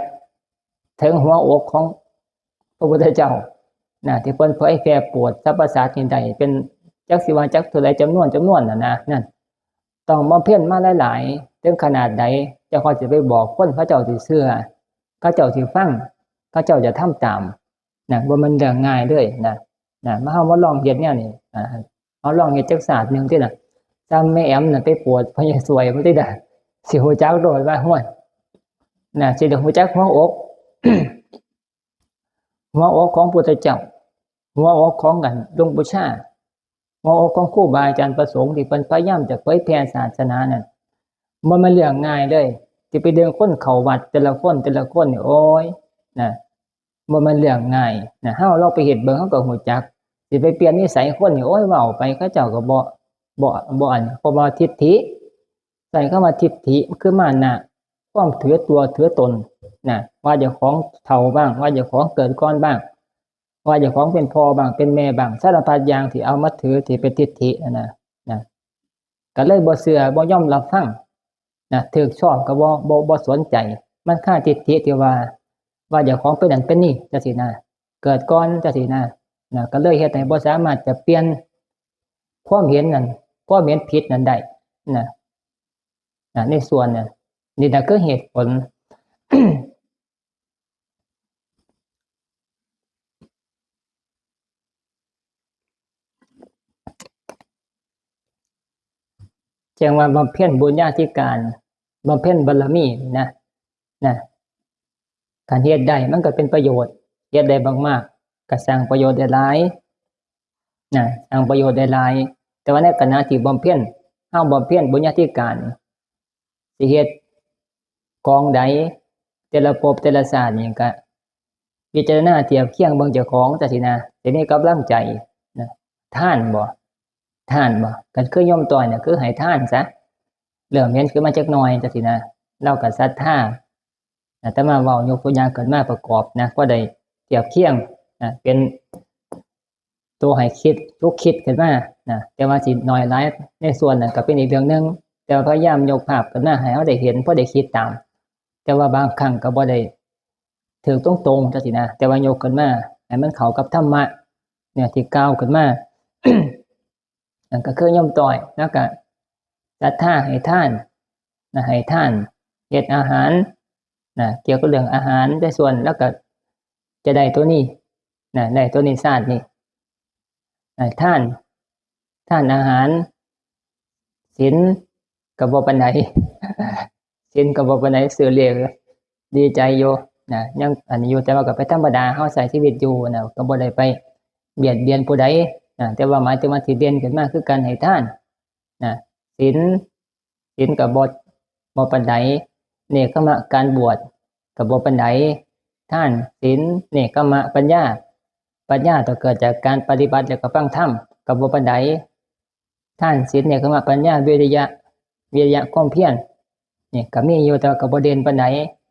ถึงหัวอกของพระพุทธเจ้า นะ ที่เพิ่นเผยแผ่โปรดสรรพสัตว์นี่ได้เป็นจักสิว่าจักเท่าใดจำนวน จำนวนน่ะนะ นั่น ต้องบำเพ็ญมาหลายๆ ถึงขนาดใด เจ้าก็สิไปบอกคนเขาเจ้าสิเชื่อ เขาเจ้าสิฟัง เขาเจ้าจะทำตาม นะ บ่แม่นเรื่องง่ายเลยนะ นะ มาเฮามาลองเฮ็ดแนวนี้ อ่า เฮาลองเฮ็ดจักชาติหนึ่งติล่ะ ซ้ำแม่แอมน่ะไปโปรดพญาสวยพุ้นติล่ะ สิรู้จักโลดว่า ห้วย นะ สิได้รู้จักหัวอก หัวอกของพุทธเจ้า หัวอกของกันหลวงปู่ชา หัวอกของครูบาอาจารย์พระสงฆ์ที่เพิ่นพยายามจะเผยแผ่ศาสนานั่น บ่แม่นเรื่องง่ายเลย ที่ไปดึงคนเข้าวัดแต่ละคน แต่ละคนนี่ โอ้ย นะ บ่แม่นเรื่องง่ายนะ เฮาลองไปเฮ็ดเบิ่ง เฮาก็รู้จัก สิไปเปลี่ยนนิสัยคนนี่ โอ้ย เว้าไป เขาเจ้าก็บ่ บ่ บ่อัน เพราะว่าทิฏฐิ ใช้คำว่าทิฏฐิ คือมานะ ความถือตัวถือตนนะ ว่าเจ้าของเฒ่าบ้าง ว่าเจ้าของเกิดก่อนบ้าง ว่าเจ้าของเป็นพ่อบ้าง เป็นแม่บ้าง สารพัดอย่างที่เอามาถือที่เป็นทิฏฐินะ นะ ก็เลยบ่เชื่อ บ่ยอมรับฟัง นะ ถืกชอบก็บ่ บ่ บ่สนใจ มันคาทิฏฐิที่ว่า ว่าเจ้าของเป็นนั่นเป็นนี่ จั่งซี้นะ เกิดก่อน จั่งซี้นะ นะ ก็เลยเฮ็ดให้บ่สามารถจะเปลี่ยนความเห็นนั่น ความเห็นผิดนั่นได้ นะ นะ ในส่วนนั้น นี่นะคือเหตุผล จั่งว่าบำเพ็ญบุญญาธิการ บำเพ็ญบารมีนี่นะ นะ คันเฮ็ดได้มันก็เป็นประโยชน์ เฮ็ดได้มากๆ ก็สร้างประโยชน์ได้หลาย นะ สร้างประโยชน์ได้หลาย แต่ว่าในขณะที่บำเพ็ญ เฮาบำเพ็ญบุญญาธิการ สิเฮ็ดกองใด แต่ละภพแต่ละชาตินี่ก็พิจารณาเทียบเคียงเบิ่งเจ้าของจั่งซี้นะ สิมีกำลังใจนะ ทานบ่ ทานบ่ ก็คือโยมต้อยเนี่ยคือให้ทานซะ เริ่มเห็นขึ้นมาจักหน่อยจั่งซี้นะ ลาวก็ศรัทธา อาตมายกตัวอย่างขึ้นมาประกอบนะ พอได้เทียบเคียงนะ เป็นตัวให้คิด จุกคิดขึ้นมานะ แต่ว่าสิน้อยหลายในส่วนนั้นก็เป็นอีกเรื่องหนึ่ง แต่ว่าพยายามยกภาพขึ้นมาให้เฮาได้เห็น พอได้คิดตาม แต่ว่าบางครั้งก็บ่ได้ถืกตรงๆจั่งซี้นะ แต่ว่ายกขึ้นมาให้มันเข้ากับธรรมะเนี่ยที่กล่าวขึ้นมา นั่นก็คือโยมต้อย แล้วก็ศรัทธาให้ทานนะ ให้ทาน เฮ็ดอาหารนะ เกี่ยวกับเรื่องอาหารในส่วน แล้วก็จะได้ตัวนี้นะ ได้ตัวนี้ชาตินี้นะ ทาน ทานอาหาร ศีลก็บ่ปานใด ศีลก็บ่ปานใด ซื้อเลขดีใจอยู่นะ ยังอันนี้อยู่ แต่ว่าก็ไปธรรมดา เฮาใช้ชีวิตอยู่นะ ก็บ่ได้ไปเบียดเบียนผู้ใดนะ แต่ว่าหมายถึงว่าที่เด่นขึ้นมาคือการให้ทานนะ ศีล ศีลก็บ่ บ่ปานใด เนกขมะ การบวชก็บ่ปานใด ทาน ศีล เนกขมะ ปัญญา ปัญญาต้องเกิดจากการปฏิบัติแล้วก็ฟังธรรมก็บ่ปานใด ทาน ศีล เนกขมะ ปัญญา วิริยะ วิริยะ ความเพียร นี่ก็มีอยู่ แต่ว่าก็บ่เด่นปานใด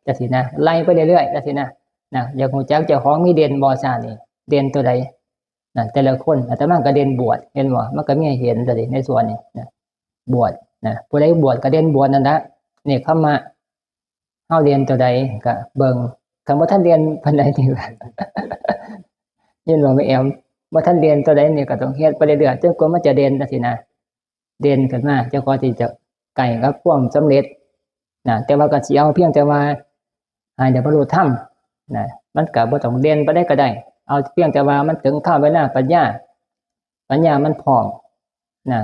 จั่งซี้นะ ไล่ไปเรื่อยๆจั่งซี้นะ นะ อยากรู้จักเจ้าของมีเด่นบ่ ชาตินี้ เด่นตัวใดนะ แต่ละคน อาตมาก็เด่นบวช เห็นบ่ มันก็มีให้เห็นจั่งซี้ในส่วนนี้นะ บวชนะ ผู้ใดบวชก็เด่นบวชนั่นละ เนกขมะ เฮาเด่นตัวใดก็เบิ่ง คันบ่ทันเด่นปานใดนี่ เห็นบ่แม่แอม บ่ทันเด่นตัวใดนี่ก็ต้องเฮ็ดไปเรื่อยๆ จนกว่ามันจะเด่นจั่งซี้นะ เด่นขึ้นมา เจ้าก็ที่จะใกล้กับความสำเร็จนะ แต่ว่าก็สิเอาเพียงแต่ว่าให้ได้บรรลุธรรมนะ มันก็บ่ต้องเด่นปานใดก็ได้ เอาเพียงแต่ว่ามันถึงคราวเวลาปัญญา ปัญญามันพร้อมนะ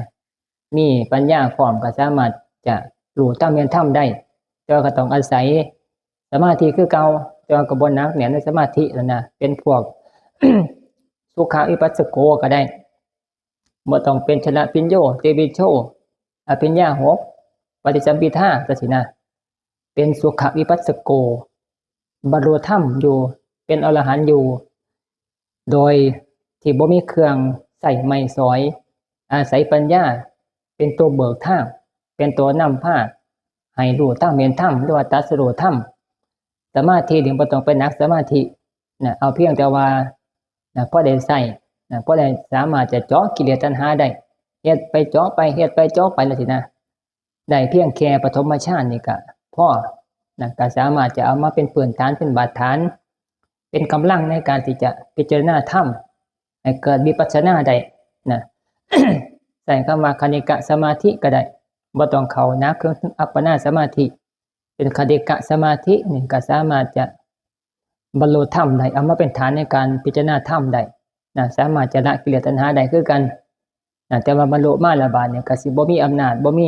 มีปัญญาพร้อมก็สามารถจะรู้ธรรมเห็นธรรมได้ แต่ว่าก็ต้องอาศัยสมาธิคือเก่า แต่ว่าก็บ่หนักแน่นในสมาธิแล้วนะ เป็นพวก สุขวิปัสสโกก็ได้ บ่ต้องเป็นชละพิญโญ เตวิชโช อภิญญาหก ปฏิสัมภิทาจั่งซี้นะ เป็นสุขวิปัสสโก บรรลุธรรมอยู่ เป็นอรหันต์อยู่ โดยที่บ่มีเครื่องใช้ไม้สอย อาศัยปัญญาเป็นตัวเบิกทาง เป็นตัวนำพาให้รู้ธรรมเห็นธรรม หรือว่าตรัสรู้ธรรม สมาธินี่บ่ต้องไปหนักสมาธินะ เอาเพียงแต่ว่านะ พอได้ใช้นะ พอได้สามารถจะเจาะกิเลสตัณหาได้ เฮ็ดไปเจาะไป เฮ็ดไปเจาะไปจั่งซี้นะ ได้เพียงแค่ปฐมฌานนี่ก็พอนะ ก็สามารถจะเอามาเป็นพื้นฐาน เป็นบาดฐาน เป็นกำลังในการที่จะพิจารณาธรรมให้เกิดวิปัสสนาได้นะ ใช้คำว่าคณิกะสมาธิก็ได้ บ่ต้องเข้าหนักถึงอัปปนาสมาธิ เป็นคณิกะสมาธินี่ก็สามารถจะบรรลุธรรมได้ เอามาเป็นฐานในการพิจารณาธรรมได้นะ สามารถจะละกิเลสตัณหาได้คือกันนะ แต่ว่าบรรลุมาแล้วบาดนี้ก็สิบ่มีอำนาจ บ่มี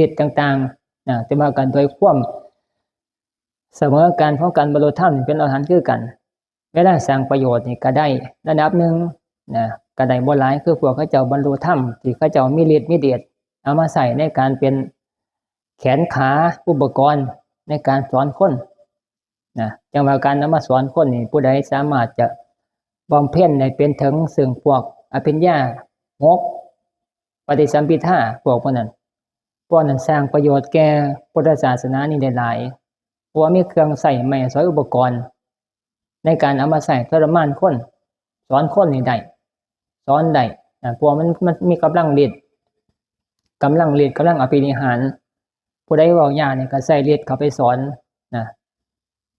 ฤทธิ์ต่างๆนะ แต่ว่ากันโดยความเสมอกันของการบรรลุธรรมนี่เป็นอรหันต์คือกัน เวลาสร้างประโยชน์นี่ก็ได้ระดับหนึ่งนะ ก็ได้บ่หลาย คือพวกเขาเจ้าบรรลุธรรม ที่เขาเจ้ามีฤทธิ์มีเดช เอามาใช้ในการเป็นแขนขาอุปกรณ์ในการสอนคนนะ จั่งว่าการนำมาสอนคนนี่ ผู้ใดสามารถจะบำเพ็ญให้เป็นถึงซึ่งพวกอภิญญาหก ปฏิสัมภิทา พวกพวกนั้น พวกนั้นสร้างประโยชน์แก่พุทธศาสนานี่ได้หลาย เพราะว่ามีเครื่องใช้ไม้สอยอุปกรณ์ ในการเอามาใช้ทรมานคน สอนคนนี่ได้ สอนได้นะ เพราะว่ามัน มันมีกำลังฤทธิ์ กำลังฤทธิ์ กำลังอภินิหาร ผู้ใดเว้ายากนี่ก็ใช้ฤทธิ์เข้าไปสอนนะ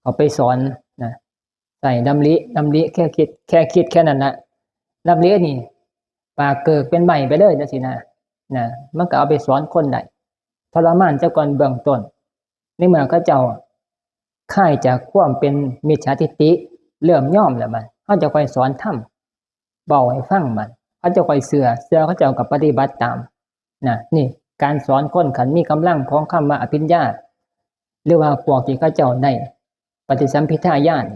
เข้าไปสอนนะ ใช้ดำริ ดำริแค่คิด แค่คิดแค่นั้นนะ ดำรินี่ ปากเกิกเป็นใบ้ไปเลยจั่งซี้นะ นะ มันก็เอาไปสอนคนได้ ทรมานซะก่อนเบื้องต้น ในเมื่อเขาเจ้าคลายจากความเป็นมิจฉาทิฏฐิ เริ่มยอมแล้วบัด เขาจะค่อยสอนธรรม เว้าให้ฟังบัด เขาจะค่อยเชื่อ เชื่อเขาเจ้าก็ปฏิบัติตาม นะ นี่ การสอนคนคันมีกำลังของคำว่าอภิญญา หรือว่าพวกที่เขาเจ้าได้ ปฏิสัมภิทาญาณ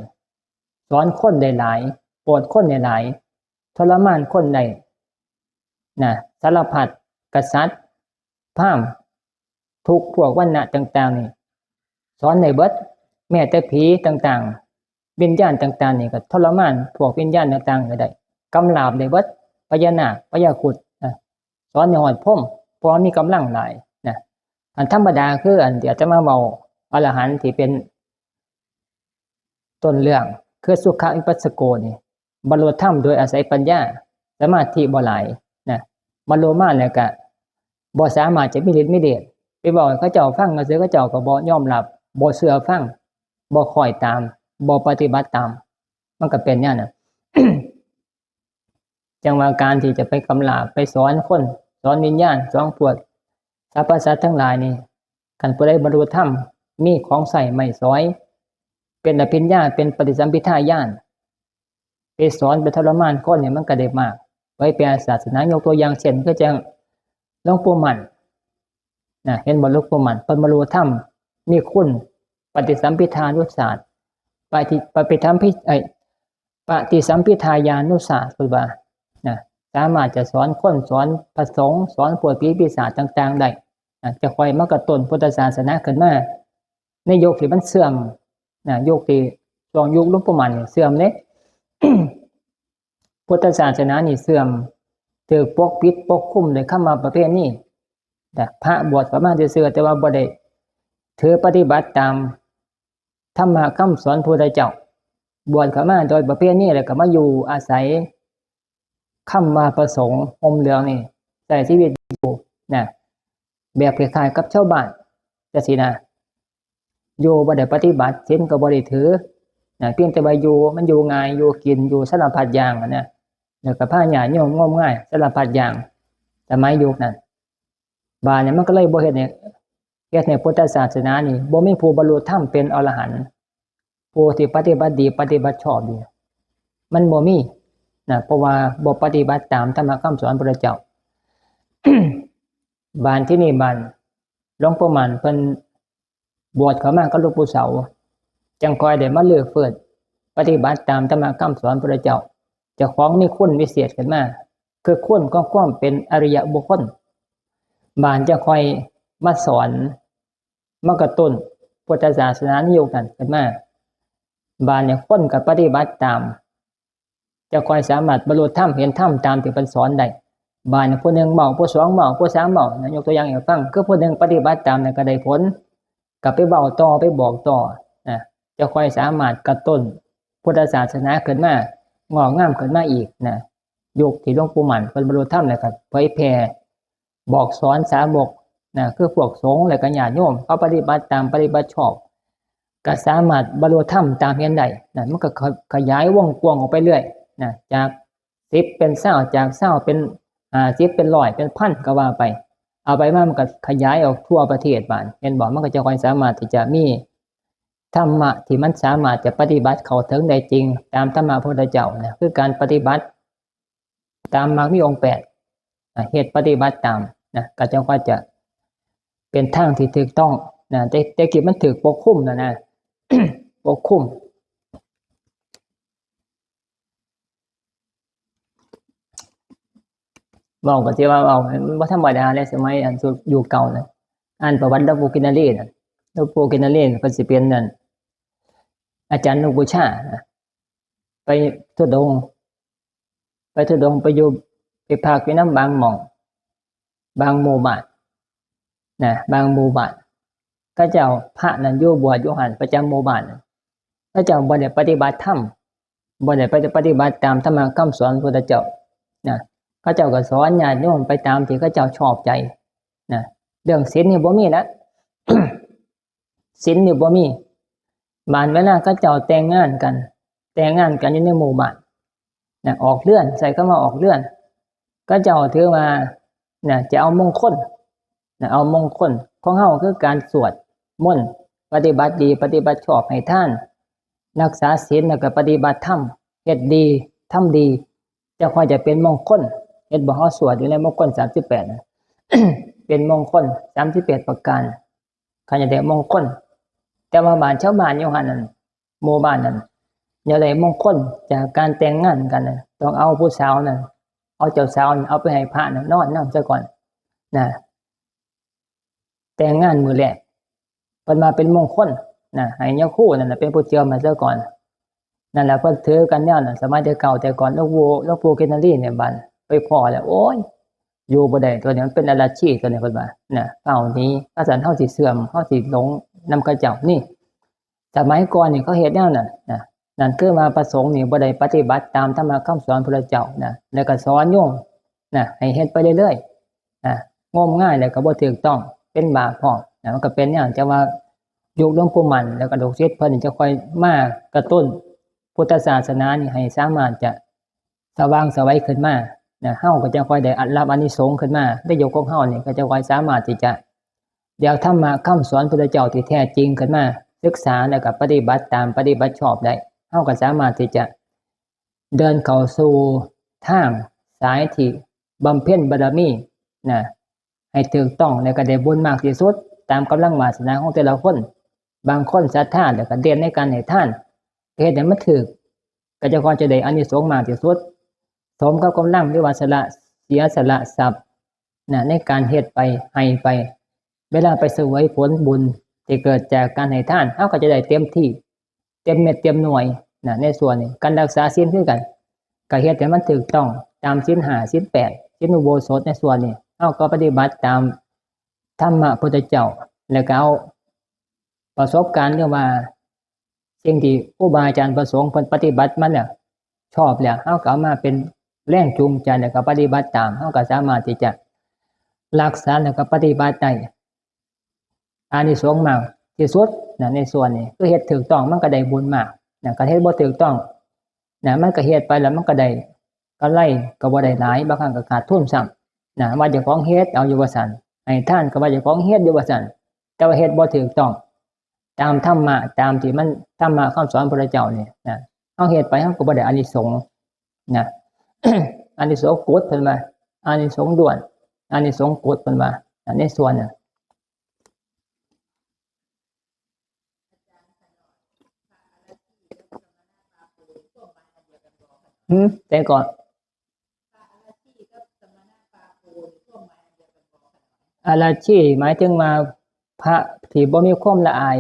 สอนคนได้หลาย โปรดคนได้หลาย ทรมานคนได้นะ สารพัดกษัตริย์ พราหมณ์ ทุกพวกวรรณะต่างๆนี่ สอนได้เบิด แม้แต่ผีต่างๆ วิญญาณต่างๆนี่ก็ทรมานพวกวิญญาณต่างๆก็ได้ กำราบได้เบิด พญานาค พญาครุฑนะ สอนให้ฮอดพรหม เพราะว่ามีกำลังหลายนะ อันธรรมดาคืออันเดียวจะมาเว้าอรหันต์ที่เป็นต้นเรื่อง คือสุขวิปัสสโกนี่ บรรลุธรรมโดยอาศัยปัญญา สมาธิบ่หลายนะ บรรลุมาแล้วก็บ่สามารถจะมีฤทธิ์มีเดช ไปเว้าให้เขาเจ้าฟังก็ซื่อ เขาเจ้าก็บ่ยอมรับ บ่เชื่อฟัง บ่คอยตาม บ่ปฏิบัติตาม มันก็เป็นอย่างนั้นนะ จังว่าการที่จะไปกำราบ ไปสอนคน สอนวิญญาณ สอนพวกสรรพสัตว์ทั้งหลายนี่ คันผู้ใดบรรลุธรรม มีของใช้ไม้สอย เป็นอภิญญา เป็นปฏิสัมภิทาญาณ ไปสอน ไปทรมานคนเนี่ย มันก็ได้มาก ไว้แปลศาสนา ยกตัวอย่างเช่น คือจังหลวงปู่มั่นนะ เห็นบ่ หลวงปู่มั่น เพิ่นบรรลุธรรม มีคุณปฏิสัมภิทานุศาสตร์ ปฏิ ปฏิสัมภิ เอ้ย ปฏิสัมภิทาญาณุศาสตร์ เพิ่นว่านะ สามารถจะสอนคน สอนพระสงฆ์ สอนพวกผีปีศาจต่างๆได้นะ จะคอยมากระตุ้นพุทธศาสนาขึ้นมา ในยุคที่มันเสื่อมนะ ยุคที่ ช่วงยุคหลวงปู่มั่นนี่เสื่อมเด้ พุทธศาสนานี่เสื่อม ถูกปกปิดปกคลุมด้วยคำว่าประเพณี แต่พระบวชเข้ามาซื่อๆ แต่ว่าบ่ได้ถือปฏิบัติตามธรรมะคำสอนพระพุทธเจ้า บวชเข้ามาโดยประเพณี แล้วก็มาอยู่อาศัยคำว่าพระสงฆ์ห่มเหลืองนี่ ใช้ชีวิตอยู่นะ แบบคล้ายๆกับชาวบ้านจังซี้นะ อยู่บ่ได้ปฏิบัติ ศีลก็บ่ได้ถือนะ เพียงแต่ว่าอยู่ มันอยู่ง่าย อยู่กิน อยู่สารพัดอย่างอะนะ แล้วก็พาญาติโยมงมงายสารพัดอย่าง สมัยยุคนั้น บาดนี้มันก็เลยบ่เฮ็ดให้ เฮ็ดให้พุทธศาสนานี่บ่มีผู้บรรลุธรรมเป็นอรหันต์ ผู้ที่ปฏิบัติดีปฏิบัติชอบอยู่ มันบ่มีนะ เพราะว่าบ่ปฏิบัติตามธรรมคำสอนพระเจ้า บาดที่นี่บาดหลวงปู่มั่นเพิ่นบวชเข้ามากับหลวงปู่เสา จังค่อยได้มาเลือกเฟิดปฏิบัติตามธรรมคำสอนพระเจ้า เจ้าของมีคุณวิเศษขึ้นมา คือคุณของความเป็นอริยบุคคล บาดจังค่อยมาสอน มากระตุ้นพุทธศาสนาในยุคนั้นขึ้นมา บาดเนี่ยคนก็ปฏิบัติตาม จะค่อยสามารถบรรลุธรรม เห็นธรรมตามที่เพิ่นสอนได้ บาดเนี่ยผู้หนึ่งเว้า ผู้สองเว้า ผู้สามเว้านะ ยกตัวอย่างให้ฟัง คือผู้หนึ่งปฏิบัติตามนั้นก็ได้ผล ก็ไปเว้าต่อ ไปบอกต่อนะ จะค่อยสามารถกระตุ้นพุทธศาสนาขึ้นมา งอกงามขึ้นมาอีกนะ ยุคที่หลวงปู่มั่นเพิ่นบรรลุธรรมแล้วก็เผยแผ่ บอกสอนสาวกนะ คือพวกสงฆ์และก็ญาติโยม เขาปฏิบัติตาม ปฏิบัติชอบ ก็สามารถบรรลุธรรมตามเห็นได้นะ มันก็ข- ขยายวงกว้างออกไปเรื่อยนะ จากสิบเป็นซาว จากซาวเป็นห้าสิบ เป็นร้อย เป็นพัน ก็ว่าไป เอาไปมามันก็ขยายออกทั่วประเทศบาด เห็นบ่ มันก็จะค่อยสามารถที่จะมีธรรมะที่มันสามารถจะปฏิบัติเข้าถึงได้จริง ตามธรรมะพระพุทธเจ้านะ คือการปฏิบัติ ตามมรรคมีองค์แปดนะ เฮ็ดปฏิบัติตามนะ ก็จังค่อยจะเป็นทางที่ถูกต้องนะ แต่ แต่กี้มันถูกปกคลุมนะนะ ปกคลุม เว้าก็สิว่าเว้า มันบ่ธรรมดาเลย สมัยอันสุดยุคเก่านะ อ่านประวัติหลวงปู่กินนรีนะ หลวงปู่กินนรีก็สิเป็นนั่น อาจารย์นกบูชานะ ไปธุดงค์ ไปธุดงค์ ไปอยู่ ไปพักอยู่นำบางหม่อง บางหมู่บ้านนะ บางหมู่บ้าน เขาเจ้าพระนั่นอยู่บวชอยู่หั่นประจำหมู่บ้าน เขาเจ้าบ่ได้ปฏิบัติธรรม บ่ได้ไปปฏิบัติตามธรรมะคำสอนพระพุทธเจ้านะ เขาเจ้าก็สอนญาติโยมไปตามที่เขาเจ้าชอบใจนะ เรื่องศีลนี่บ่มีละ ศีลนี่บ่มี บาดเวลาเขาเจ้าแต่งงานกัน แต่งงานกันอยู่ในหมู่บ้านนะ ออกเรือน ใช้คำว่าออกเรือน เขาเจ้าถือว่านะ จะเอามงคลนะ เอามงคลของเฮาคือการสวดมนต์ ปฏิบัติดี ปฏิบัติชอบ ให้ทาน รักษาศีล แล้วก็ปฏิบัติธรรม เฮ็ดดี ทำดี จังค่อยจะเป็นมงคล เห็นบ่ เฮาสวดอยู่ในมงคลสามสิบแปดนะ เป็นมงคลสามสิบแปดประการ เขาจะได้มงคล แต่ว่าบาดชาวบ้านอยู่หั่นนั่น หมู่บ้านนั้น อยากได้มงคลจากการแต่งงานกันน่ะ ต้องเอาผู้สาวนั่น เอาเจ้าสาวนั่น เอาไปให้พระนั่นนอนนำซะก่อน นะ แต่งงานมื้อแรก เพิ่นว่าเป็นมงคล นะ ให้ยาคูนั่นน่ะเป็นผู้เจิมให้ซะก่อน นั่นแหละ เพิ่นถือกันแนวนั้น สมัยแต่เก่าแต่ก่อน หลวงปู่ หลวงปู่กินนารีเนี่ย บัดไปพ้อแล้ว โอ้ย อยู่บ่ได้ ตัวนี้มันเป็นอรชีตัวนี้ เพิ่นว่า นะ เฮาหนี ถ้าซั่นเฮาสิเสื่อม เฮาสิหลงนำเขาเจ้า นี่ สมัยก่อนนี่เขาเฮ็ดแนวนั้นนะ นั่นคือว่าพระสงฆ์นี่บ่ได้ปฏิบัติตามธรรมะคำสอนพระเจ้านะ แล้วก็สอนโยมนะ ให้เฮ็ดไปเรื่อยๆนะ งมงายแล้วก็บ่ถูกต้อง เป็นบาปพร้อมนะ มันก็เป็นแนว แต่ว่ายุคหลวงปู่มั่น แล้วก็ลูกศิษย์เพิ่นนี่จะค่อยมากระตุ้นพุทธศาสนานี่ให้สามารถจะ สว่างไสวขึ้นมานะ เฮาก็จะค่อยได้รับอานิสงส์ขึ้นมา ในยุคของเฮานี่ก็จะค่อยสามารถที่จะ เดี๋ยวธรรมะคำสอนพุทธเจ้าที่แท้จริงขึ้นมา ศึกษาแล้วก็ปฏิบัติตาม ปฏิบัติชอบได้ เฮาก็สามารถที่จะเดินเข้าสู่ทางสายที่บำเพ็ญบารมีนะ ให้ถูกต้อง แล้วก็ได้บุญมากที่สุด ตามกำลังวาสนาของแต่ละคน บางคนศรัทธาแล้วก็เด่นในการให้ทาน ก็เฮ็ดให้มันถูก ก็เจ้าของจะได้อานิสงส์มากที่สุด สมกับกำลัง หรือว่าสละ เสียสละทรัพย์นะ ในการเฮ็ดไป ให้ไป เวลาไปเสวยผลบุญที่เกิดจากการให้ทาน เฮาก็จะได้เต็มที่ เต็มเม็ดเต็มหน่วยนะ ในส่วนนี้ การรักษาศีลคือกัน ก็เฮ็ดให้มันถูกต้องตามศีลห้า ศีลแปด ศีลอุโบสถ ในส่วนนี้ เฮาก็ปฏิบัติตามธรรมะพุทธเจ้า แล้วก็เอาประสบการณ์ หรือว่าสิ่งที่ครูบาอาจารย์พระสงฆ์เพิ่นปฏิบัติมาแล้ว ชอบแล้ว เฮาก็เอามาเป็นแรงจูงใจ แล้วก็ปฏิบัติตาม เฮาก็สามารถที่จะรักษา แล้วก็ปฏิบัติได้ อานิสงส์มากที่สุดนะ ในส่วนนี้ คือเฮ็ดถูกต้อง มันก็ได้บุญมากนะ คันเฮ็ดบ่ถูกต้องนะ มันก็เฮ็ดไปแล้วมันก็ได้กำไรก็บ่ได้หลาย บางครั้งก็ขาดทุนซ้ำนะ ว่าเจ้าของเฮ็ดเอาอยู่ว่าซั่น ให้ทานก็ว่าเจ้าของเฮ็ดอยู่ว่าซั่น แต่ว่าเฮ็ดบ่ถูกต้อง ตามธรรมะ ตามที่มัน ธรรมะคำสอนพระเจ้านี่นะ เฮาเฮ็ดไปเฮาก็บ่ได้อานิสงส์นะ อานิสงส์กุศลเพิ่นว่า อานิสงส์ด้วน อานิสงส์กุศลเพิ่นว่า อันในส่วนน่ะ หืม แต่ก่อน อรชีหมายถึงว่าพระที่บ่มีความละอาย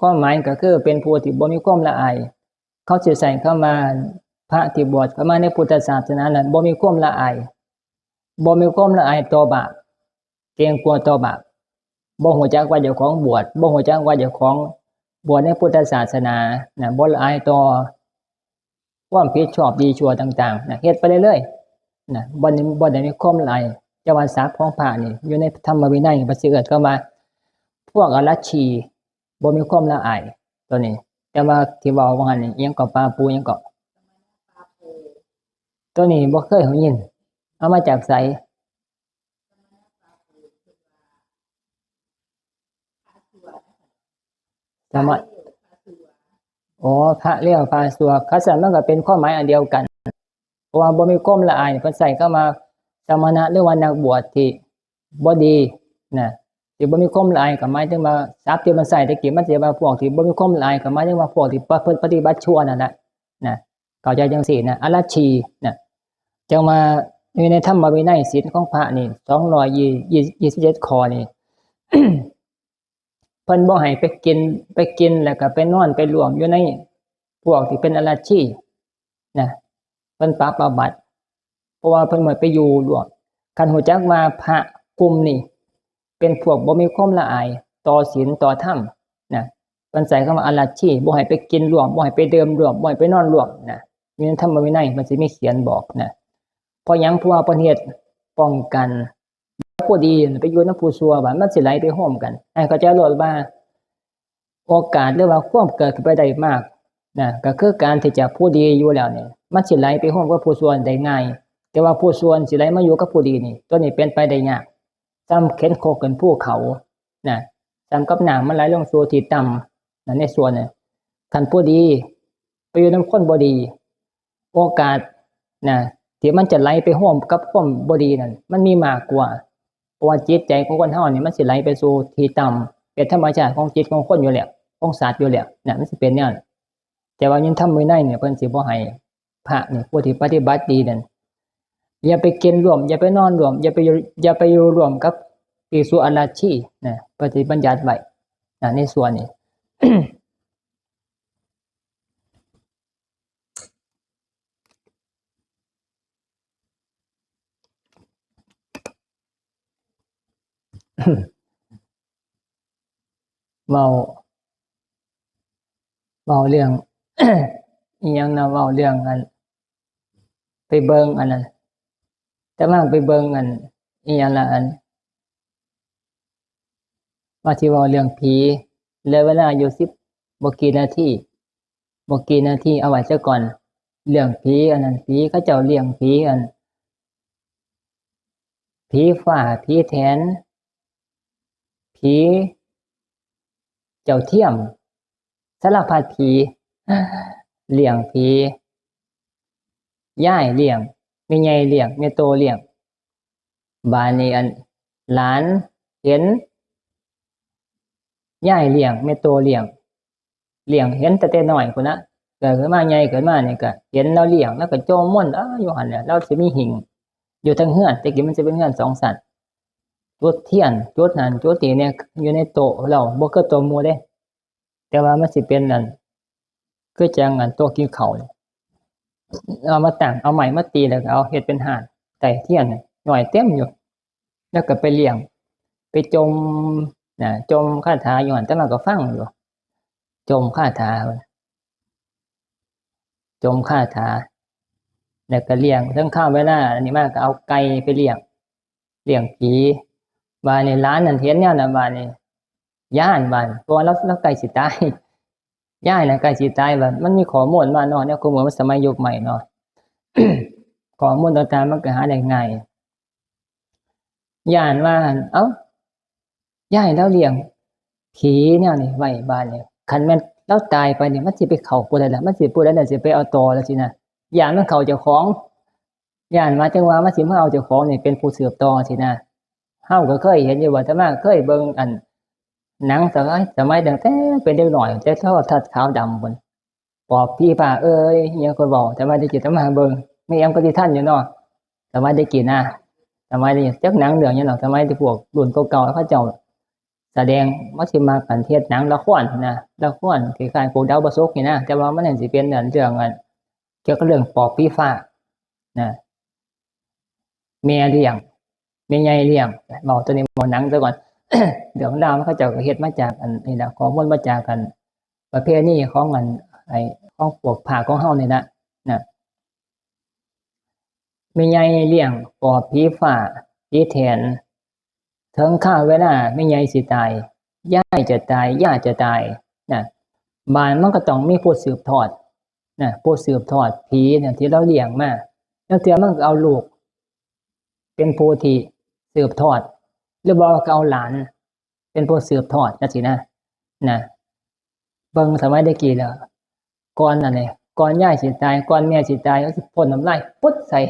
ความหมายก็คือเป็นผู้ที่บ่มีความละอาย เขาสิใช้คำว่าพระที่บวชเข้ามาในพุทธศาสนานั้นบ่มีความละอาย บ่มีความละอายต่อบาป เกรงกลัวต่อบาป บ่ฮู้จักว่าเจ้าของบวช บ่ฮู้จักว่าเจ้าของบวชในพุทธศาสนานะ บ่ละอายต่อความผิดชอบดีชั่วต่างๆนะ เฮ็ดไปเรื่อยๆนะ บ่ได้ บ่ได้มีความละอาย แต่ว่าศัพท์ของพระนี่ อยู่ในธรรมวินัยเพิ่นสิเอิ้นคำว่า พวกอรชี บ่มีความละอาย ตัวนี้ แต่ว่าที่เว้าว่าหั่นนี่ อิหยังก็ ปาปู อิหยังก็ ตัวนี้บ่เคยได้ยิน เอามาจากไส สมัย อ๋อ พระเลวพระชั่ว คันซั้นมันก็เป็นความหมายอันเดียวกัน เพราะว่าบ่มีความละอาย เพิ่นใช้คำว่าสมณะ หรือว่านักบวชที่บ่ดีนะ ที่บ่มีความละอายก็หมายถึงว่า ศัพท์ที่มันใช้แต่กี้มันสิว่าพวกที่บ่มีความละอาย ก็หมายถึงว่าพวกที่ประพฤติปฏิบัติชั่วนั่นแหละนะ เข้าใจจังซี่นะ อรชีนะ จังว่าอยู่ในธรรมวินัยศีลของพระนี่ สองร้อยยี่สิบเจ็ดข้อนี่ เพิ่นบ่ให้ไปกิน ไปกินแล้วก็ไปนอนไปร่วมอยู่ในพวกที่เป็นอรชีนะ เพิ่นปรับอาบัติ เพราะว่าเพิ่นบ่ให้ไปอยู่ร่วม คันฮู้จักว่าพระกลุ่มนี้เป็นพวกบ่มีความละอายต่อศีลต่อธรรมนะ เพิ่นใช้คำว่าอรชี บ่ให้ไปกินร่วม บ่ให้ไปดื่มร่วม บ่ให้ไปนอนร่วมนะ อยู่ในธรรมวินัยมันสิมีเขียนบอกนะ เพราะหยัง เพราะว่าเพิ่นเฮ็ดป้องกัน ผู้ดีไปอยู่นำผู้ชั่ว บาดมันสิไหลไปโฮมกัน ให้เข้าใจโลดว่า โอกาสหรือว่าความเกิดขึ้นไปได้มากนะ ก็คือการที่จะผู้ดีอยู่แล้วนี่ มันสิไหลไปโฮมกับผู้ชั่วได้ง่าย แต่ว่าผู้ชั่วสิไหลมาอยู่กับผู้ดีนี่ ตัวนี้เป็นไปได้ยาก ส่ำเข็นคกขึ้นภูเขานะ ส่ำกับน้ำมันไหลลงสู่ที่ต่ำนะ ในส่วนน่ะ คันผู้ดีไปอยู่นำคนบ่ดี โอกาสนะ ที่มันจะไหลไปโฮมกับความบ่ดีนั่น มันมีมากกว่า เพราะว่าจิตใจของคนเฮานี่มันสิไหลไปสู่ที่ต่ำ เป็นธรรมชาติของจิตของคนอยู่แล้ว ของสัตว์อยู่แล้วนะ มันสิเป็นแนวนั้น แต่ว่ายังธรรมวินัยเนี่ย เพิ่นสิบ่ให้พระเนี่ย ผู้ที่ปฏิบัติดีนั่น อย่าไปกินร่วม อย่าไปนอนร่วม อย่าไปอยู่ อย่าไปอยู่ร่วมกับภิกษุอราชีนะ เพิ่นสิบัญญัติไว้นะ ในส่วนนี้ เว้า เว้าเรื่อง อีหยังนะ เว้าเรื่องอัน ไปเบิ่งอันนั้น แต่ว่าไปเบิ่งอัน อีหยังละอัน ว่าที่เว้าเรื่องผี เหลือเวลาอยู่สิบ บ่กี่นาที บ่กี่นาที เอาไว้ซะก่อน เรื่องผีอันนั้น ผีเขาเจ้าเลี้ยงผีอัน ผีฟ้า ผีแถน ผีเจ้าเทียม สารพัดผี เลี้ยงผี ยายเลี้ยง แม่ใหญ่เลี้ยง แม่โตเลี้ยง บาดนี้อัน หลานเห็น ยายเลี้ยง แม่โตเลี้ยง เลี้ยงเห็นตั้งแต่น้อยพู้นนะ เกิดขึ้นมาใหญ่ขึ้นมานี่ก็เห็นลาวเลี้ยง ลาวก็จ่อมนต์ อ้า อยู่หั่นแหละ ลาวสิมีหิ้งอยู่เทิงเฮือน แต่กี้มันสิเป็นเฮือนสองชั้น จุดเทียน จุดนั่น จุดนี่เนี่ย อยู่ในโต๊ะลาว บ่คือโต๊ะหมู่เด้ แต่ว่ามันสิเป็นนั่น คือจั่งอันโต๊ะกินข้าวนี่ เอามาตั้ง เอาไม้มาตี แล้วก็เอาเฮ็ดเป็นฮาน ใต้เทียนนี่ น้อยเต็มอยู่ แล้วก็ไปเลี้ยง ไปจ่มนะ จ่มคาถาอยู่หั่น แต่ว่าก็ฟังอยู่ จ่มคาถา จ่มคาถา แล้วก็เลี้ยง เทิงคาวเวลาอันนี้มาก็เอาไก่ไปเลี้ยง เลี้ยงผี บาดนี้หลานนั่นเห็นแนวนั้น บาดนี้ย้าน บาดนี้ เพราะว่าลาว ลาวใกล้สิตาย ยายน่ะใกล้สิตาย บาดมันมีข้อมูลมาเนาะ แนวคู่มื้อมันสมัยยุคใหม่เนาะ ข้อมูลต่างๆมันก็หาได้ง่าย ย้านว่า เอ้า ยายลาวเลี้ยงผีแนวนี้ไว้ บาดนี้ คันแม่นลาวตายไปนี่ มันสิไปเข้าผู้ใดล่ะ มันสิผู้ใดน่ะสิไปเอาต่อล่ะสินะ ย้านมันเข้าเจ้าของ ย้านว่าจั่งว่ามันสิมาเอาเจ้าของนี่เป็นผู้สืบต่อสินะ เฮาก็เคยเห็นอยู่ว่า อาตมาเคยเบิ่งอัน หนังสมัย สมัยตั้งแต่เป็นเด็กน้อย แต่โทรทัศน์ขาวดำพู้น ปอบผีฟ้าเอ้ย อิหยังก็เว้า สมัยแต่กี้อาตมาเบิ่ง แม่แอมก็สิทันอยู่เนาะ สมัยแต่กี้นะ สมัยนี้จักหนังเรื่องหยังดอก สมัยที่พวกรุ่นเก่าๆ เขาเจ้าแสดง มันสิมักกันเฮ็ดหนังละครนะ ละครคล้ายๆพวกดาวประสบนี่นะ แต่ว่ามันนั่นสิเป็นเรื่องอัน เกี่ยวกับเรื่องปอบผีฟ้านะ แม่เลี้ยง แม่ใหญ่เลี้ยง เว้าตัวนี้เว้าหนังซะก่อน เรื่องราวมันเขาเจ้าก็เฮ็ดมาจากอันนี้ล่ะ ข้อมูลมาจากอัน ประเพณีของอัน ไอ้ ของพวกภาคของเฮานี่ล่ะนะ แม่ใหญ่เลี้ยงปอบผีฟ้า ผีแถน เถิงคราวเวลาแม่ใหญ่สิตาย ยายจะตาย ย่าจะตายนะ บาดมันก็ต้องมีผู้สืบทอดนะ ผู้สืบทอดผีเนี่ยที่ลาวเลี้ยงมา ลางเทื่อมันก็เอาลูก เป็นผู้ที่สืบทอด หรือบ่ก็เอาหลาน เป็นผู้สืบทอดจั่งซี้นะ นะ เบิ่งสมัยแต่กี้แล้ว ก่อนนั่นแหละ ก่อนยายสิตาย ก่อนแม่สิตาย เขาสิพ่นน้ำลายปุ๊ดใส่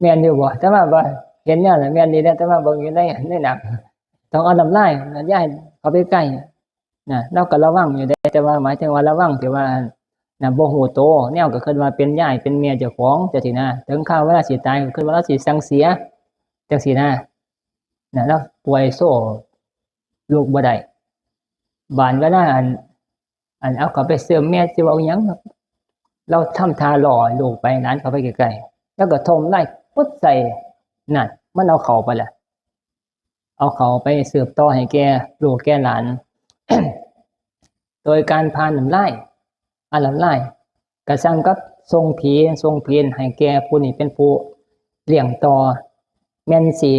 แม่นอยู่บ่ อาตมาว่าเห็นแนวนั้นแม่นดีแล้ว อาตมาเบิ่งอยู่ใน ในหนัง ต้องเอาน้ำลายนะ ยายเข้าไปใกล้นะ ลาวก็ระวังอยู่เด้ แต่ว่าหมายถึงว่าระวังที่ว่านะ บ่ฮู้โต แนวก็คิดว่าเป็นยายเป็นแม่เจ้าของจั่งซี้นะ เถิงคราวเวลาสิตายก็คิดว่าลาวสิสั่งเสียจั่งซี้นะ นะ ลาวป่วยโซ ลุกบ่ได้ บาดเวลาอัน อันเอาเข้าไปเสิร์ฟ แม่สิเว้าหยัง ลาวทำท่าหล่อลูกไป หลานเข้าไปใกล้ๆ ลาวก็ถมน้ำลายปุ๊ดใส่ นั่น มันเอาเข้าไปละ เอาเข้าไปสืบต่อให้แก่ลูกแก่หลาน โดยการผ่านน้ำลาย ผ่านน้ำลาย ก็ส่ำกับส่งผี ส่งผีให้แก่ผู้นี้เป็นผู้เลี้ยงต่อ แม่นสิ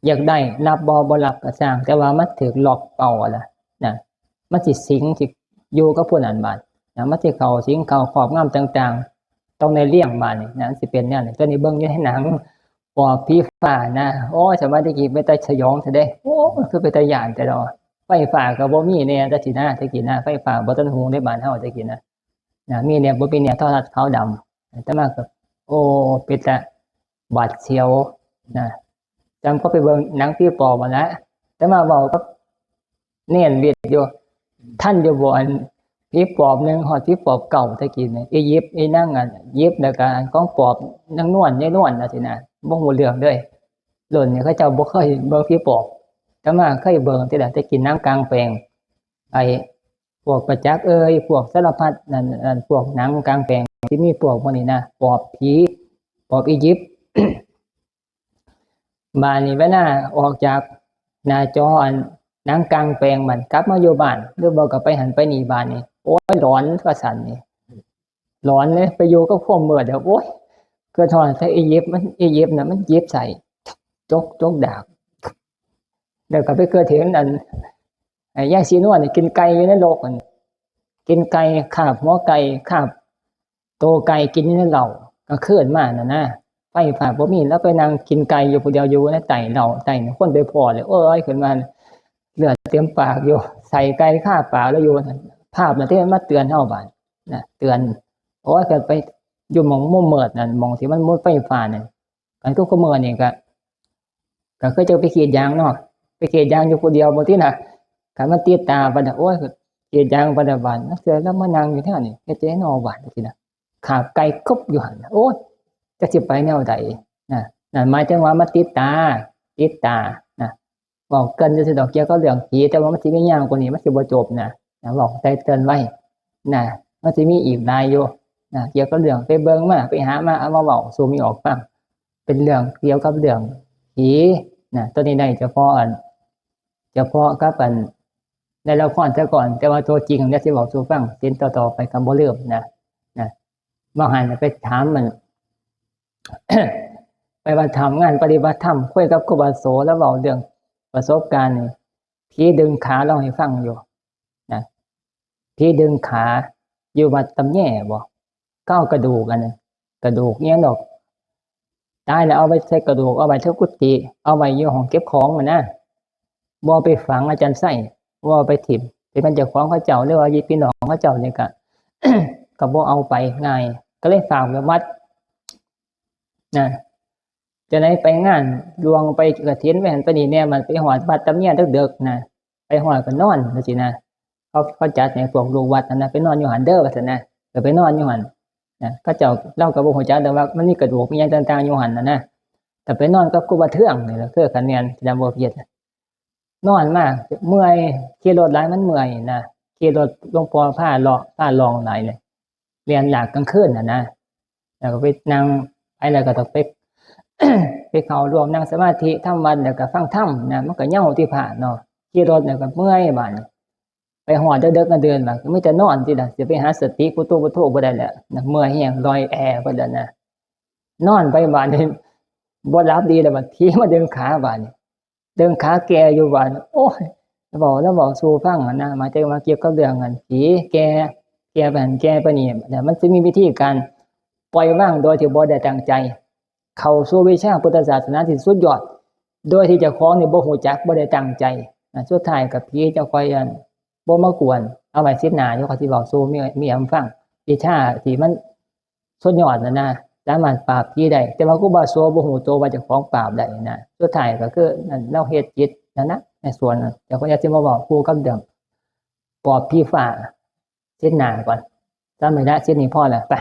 อยากได้รับบ่ บ่รับก็ซ่าง แต่ว่ามันถืกล็อกเป้าแล้วนะ มันสิสิง สิอยู่กับผู้นั้นบาดนะ มันสิเข้าสิงเข้าครอบงำต่างๆ ต้องได้เลี้ยงบาดนี่นะ มันสิเป็นแนวนี้ ตัวนี้เบิ่งอยู่ในหนัง ปอบผีฟ้านะ โอ้ย สมัยแต่กี้เป็นตาสยองแท้เด้ โอ้ย คือเป็นตาย้านแท้ดอก ไฟฟ้าก็บ่มีแน่ แต่สินะ แต่กี้นะ ไฟฟ้าบ่ทันฮุงในบ้านเฮาแต่กี้นะ นะ มีแน่บ่มีแน่ โทรทัศน์ขาวดำ แต่มาก็ โอ้ เป็นตาหวาดเสียวนะ จำก็ไปเบิ่งหนังผีปอบมาละ แต่มาเว้ากับเณรวิทย์อยู่ ทันอยู่บ่ อันผีปอบหนึ่งฮอดผีปอบเก้า แต่กี้นี่ อียิปต์ อีนางอันยิปต์ แล้วก็อันของปอบนางนวล ยายนวลน่ะสินะ บ่ฮู้เรื่องเลย รุ่นนี้เขาเจ้าบ่เคยเบิ่งผีปอบ แต่มาเคยเบิ่งแต่ละ แต่กี้หนังกลางแปลง ไอ้พวกประจักษ์เอ่ย พวกสารพัดนั่น อันพวกหนังกลางแปลงที่มีพวกพวกนี้นะ ปอบผี ปอบอียิปต์ บาดนี้เวลาออกจากหน้าจออันหนังกลางแปลง มันกลับมาอยู่บ้าน หรือบ่ก็ไปหั้นไปนี่ บาดนี้ โอ้ย หลอนว่าซั่นนี่ หลอนเลย ไปอยู่กับความมืดแล้ว โอ้ย คือทอนแต่อียิปต์มัน อียิปต์น่ะมันหยิบใส่ จก จกดาบ แล้วก็ไปเกิดเห็นอัน ไอ้ยายศรีนวลนี่กินไก่อยู่ในโลกอัน กินไก่ คาบหัวไก่ คาบโตไก่กินอยู่ในเหล้ากลางคืนมาน่ะนะ ไฟฟ้าบ่มี แล้วไปนั่งกินไก่อยู่ผู้เดียวอยู่ในใต้เหล้า ใต้นี่ คนไปพ้อเลย โอ้ย ขึ้นมา เลือดเต็มปากอยู่ ใส่ไก่คาปากแล้วอยู่ ภาพน่ะที่มันมาเตือนเฮาบาดนะ เตือน โอ้ย ก็ไปอยู่หม่องมุมมืดนั่น หม่องที่มันหมดไฟฟ้านั่น อันก็คือมื้อนี้ก็ ก็คือจะไปกรีดยางเนาะ ไปกรีดยางอยู่ผู้เดียวบ่ตินะ คันมันติดตาบัดน่ะ โอ้ย กรีดยางบัดน่ะบาด นักเทื่อแล้วมานั่งอยู่แถวนี้ เฮ็ดจั่งใด๋น้อบาด จั่งซี้นะ คาบไก่กึบอยู่หั่นน่ะ โอ้ย จักสิไปแนวใดนะ นั่นหมายถึงว่ามันติดตา ติดตานะ เว้าเกริ่นซื่อๆดอก เกี่ยวกับเรื่องผี แต่ว่ามันสิมียาวกว่านี้ มันสิบ่จบนะ นะ เว้าไตเติ้ลไว้นะ มันสิมีอีกหลายอยู่นะ เกี่ยวกับเรื่องไปเบิ่งมา ไปหามา เอามาเว้าสู่แม่ออกฟัง เป็นเรื่องเกี่ยวกับเรื่องผีนะ ตัวนี้ได้เฉพาะอัน เฉพาะกับอันในละครซะก่อน แต่ว่าตัวจริงเดี๋ยวสิเว้าสู่ฟัง เส้นต่อๆไปก็บ่ลืมนะ นะ ว่าหั่นน่ะไปถามมัน ไปว่าทำงานปฏิบัติธรรม คุยกับครูบาโส แล้วเว้าเรื่องประสบการณ์นี่ ผีดึงขาลาวให้ฟังอยู่นะ ผีดึงขา อยู่วัดตำแยบ่ ก็เอากระดูกอันนั้น กระดูกเนี่ยดอก ตายแล้วเอาไว้ใส่กระดูก เอาไว้เทิงกุฏิ เอาไว้อยู่ห้องเก็บของหั้นนะ บ่เอาไปฝัง อาจารย์ไส้ บ่เอาไปถิ่ม เป็นเจ้าของเขาเจ้า หรือว่าพี่น้องเขาเจ้านี่ก็ ก็บ่เอาไปง่าย ก็เลยฝากไว้วัดนะ จั่งใด๋ไปงานหลวง ไปกฐิน ไปหั้นไปนี่แหน่ มันไปฮอดวัดตำแยเดิกๆนะ ไปฮอดก็นอนจั่งซี้นะ เขา เขาจัดให้พวกลูกวัดนั่นนะ ไปนอนอยู่หั่นเด้อ ว่าซั่นนะ ก็ไปนอนอยู่หั่นนะ เขาเจ้า ลาวก็บ่ฮู้จักดอกว่ามันมีกระดูกมีหยังต่างๆอยู่หั่นน่ะนะ แต่ไปนอนกับครูบาเทืองนี่ล่ะ คือคันแม่นจำบ่ผิด นอนมาเมื่อย ขี่รถหลายมันเมื่อยนะ ขี่รถหลวงพ่อพาเลาะ พาล่องหลายเลย เรียนหลากกลางคืนน่ะนะ แล้วก็ไปนั่ง ไปแล้วก็ต้องไป ไปเข้าร่วมนั่งสมาธิทำวัด แล้วก็ฟังธรรมนะ มันก็เหงาที่พระเนาะ ขี่รถแล้วก็เมื่อยบาดนี้ ไปฮอดเดิกๆ ก็เดินมา มีแต่นอนติล่ะ สิไปหาสติ พุทโธ พุทโธ บ่ได้แล้วนะ เมื่อยแฮง ลอยแอเบิดแล้วนะ นอนไปบาดนี้ บ่หลับดีแล้ว บาดผีมาดึงขาบาดนี้ ดึงขาแกอยู่บาดนี้ โอ้ย เว้า แล้วเว้าสู่ฟังหั้นนะ หมายถึงว่าเกี่ยวกับเรื่องอันผีแก แกไปหั้นแกไปนี่ แล้วมันสิมีวิธีการปล่อยวางโดยที่บ่ได้ตั้งใจ เข้าสู่วิชาพุทธศาสนาที่สุดยอด โดยที่เจ้าของนี่บ่ฮู้จัก บ่ได้ตั้งใจนะ สุดท้ายก็ผีจะคอยอัน บ่มากวน เอาไว้อาทิตย์หน้า เดี๋ยวข้อยสิเว้าสู่แม่ แม่ฟัง วิชาที่มันสุดยอดน่ะนะ สามารถปราบผีได้ แต่ว่าครูบาโสบ่ฮู้ตัวว่าเจ้าของปราบได้นะ สุดท้ายก็คือนั่น ลาวเฮ็ดจิตนั่นนะ ในส่วนนั้น เดี๋ยวข้อยสิมาเว้าคู่กับเรื่องปอบผีฟ้า อาทิตย์หน้าก่อน สำหรับมื้อนี้อาทิตย์นี้พอแล้ว ไป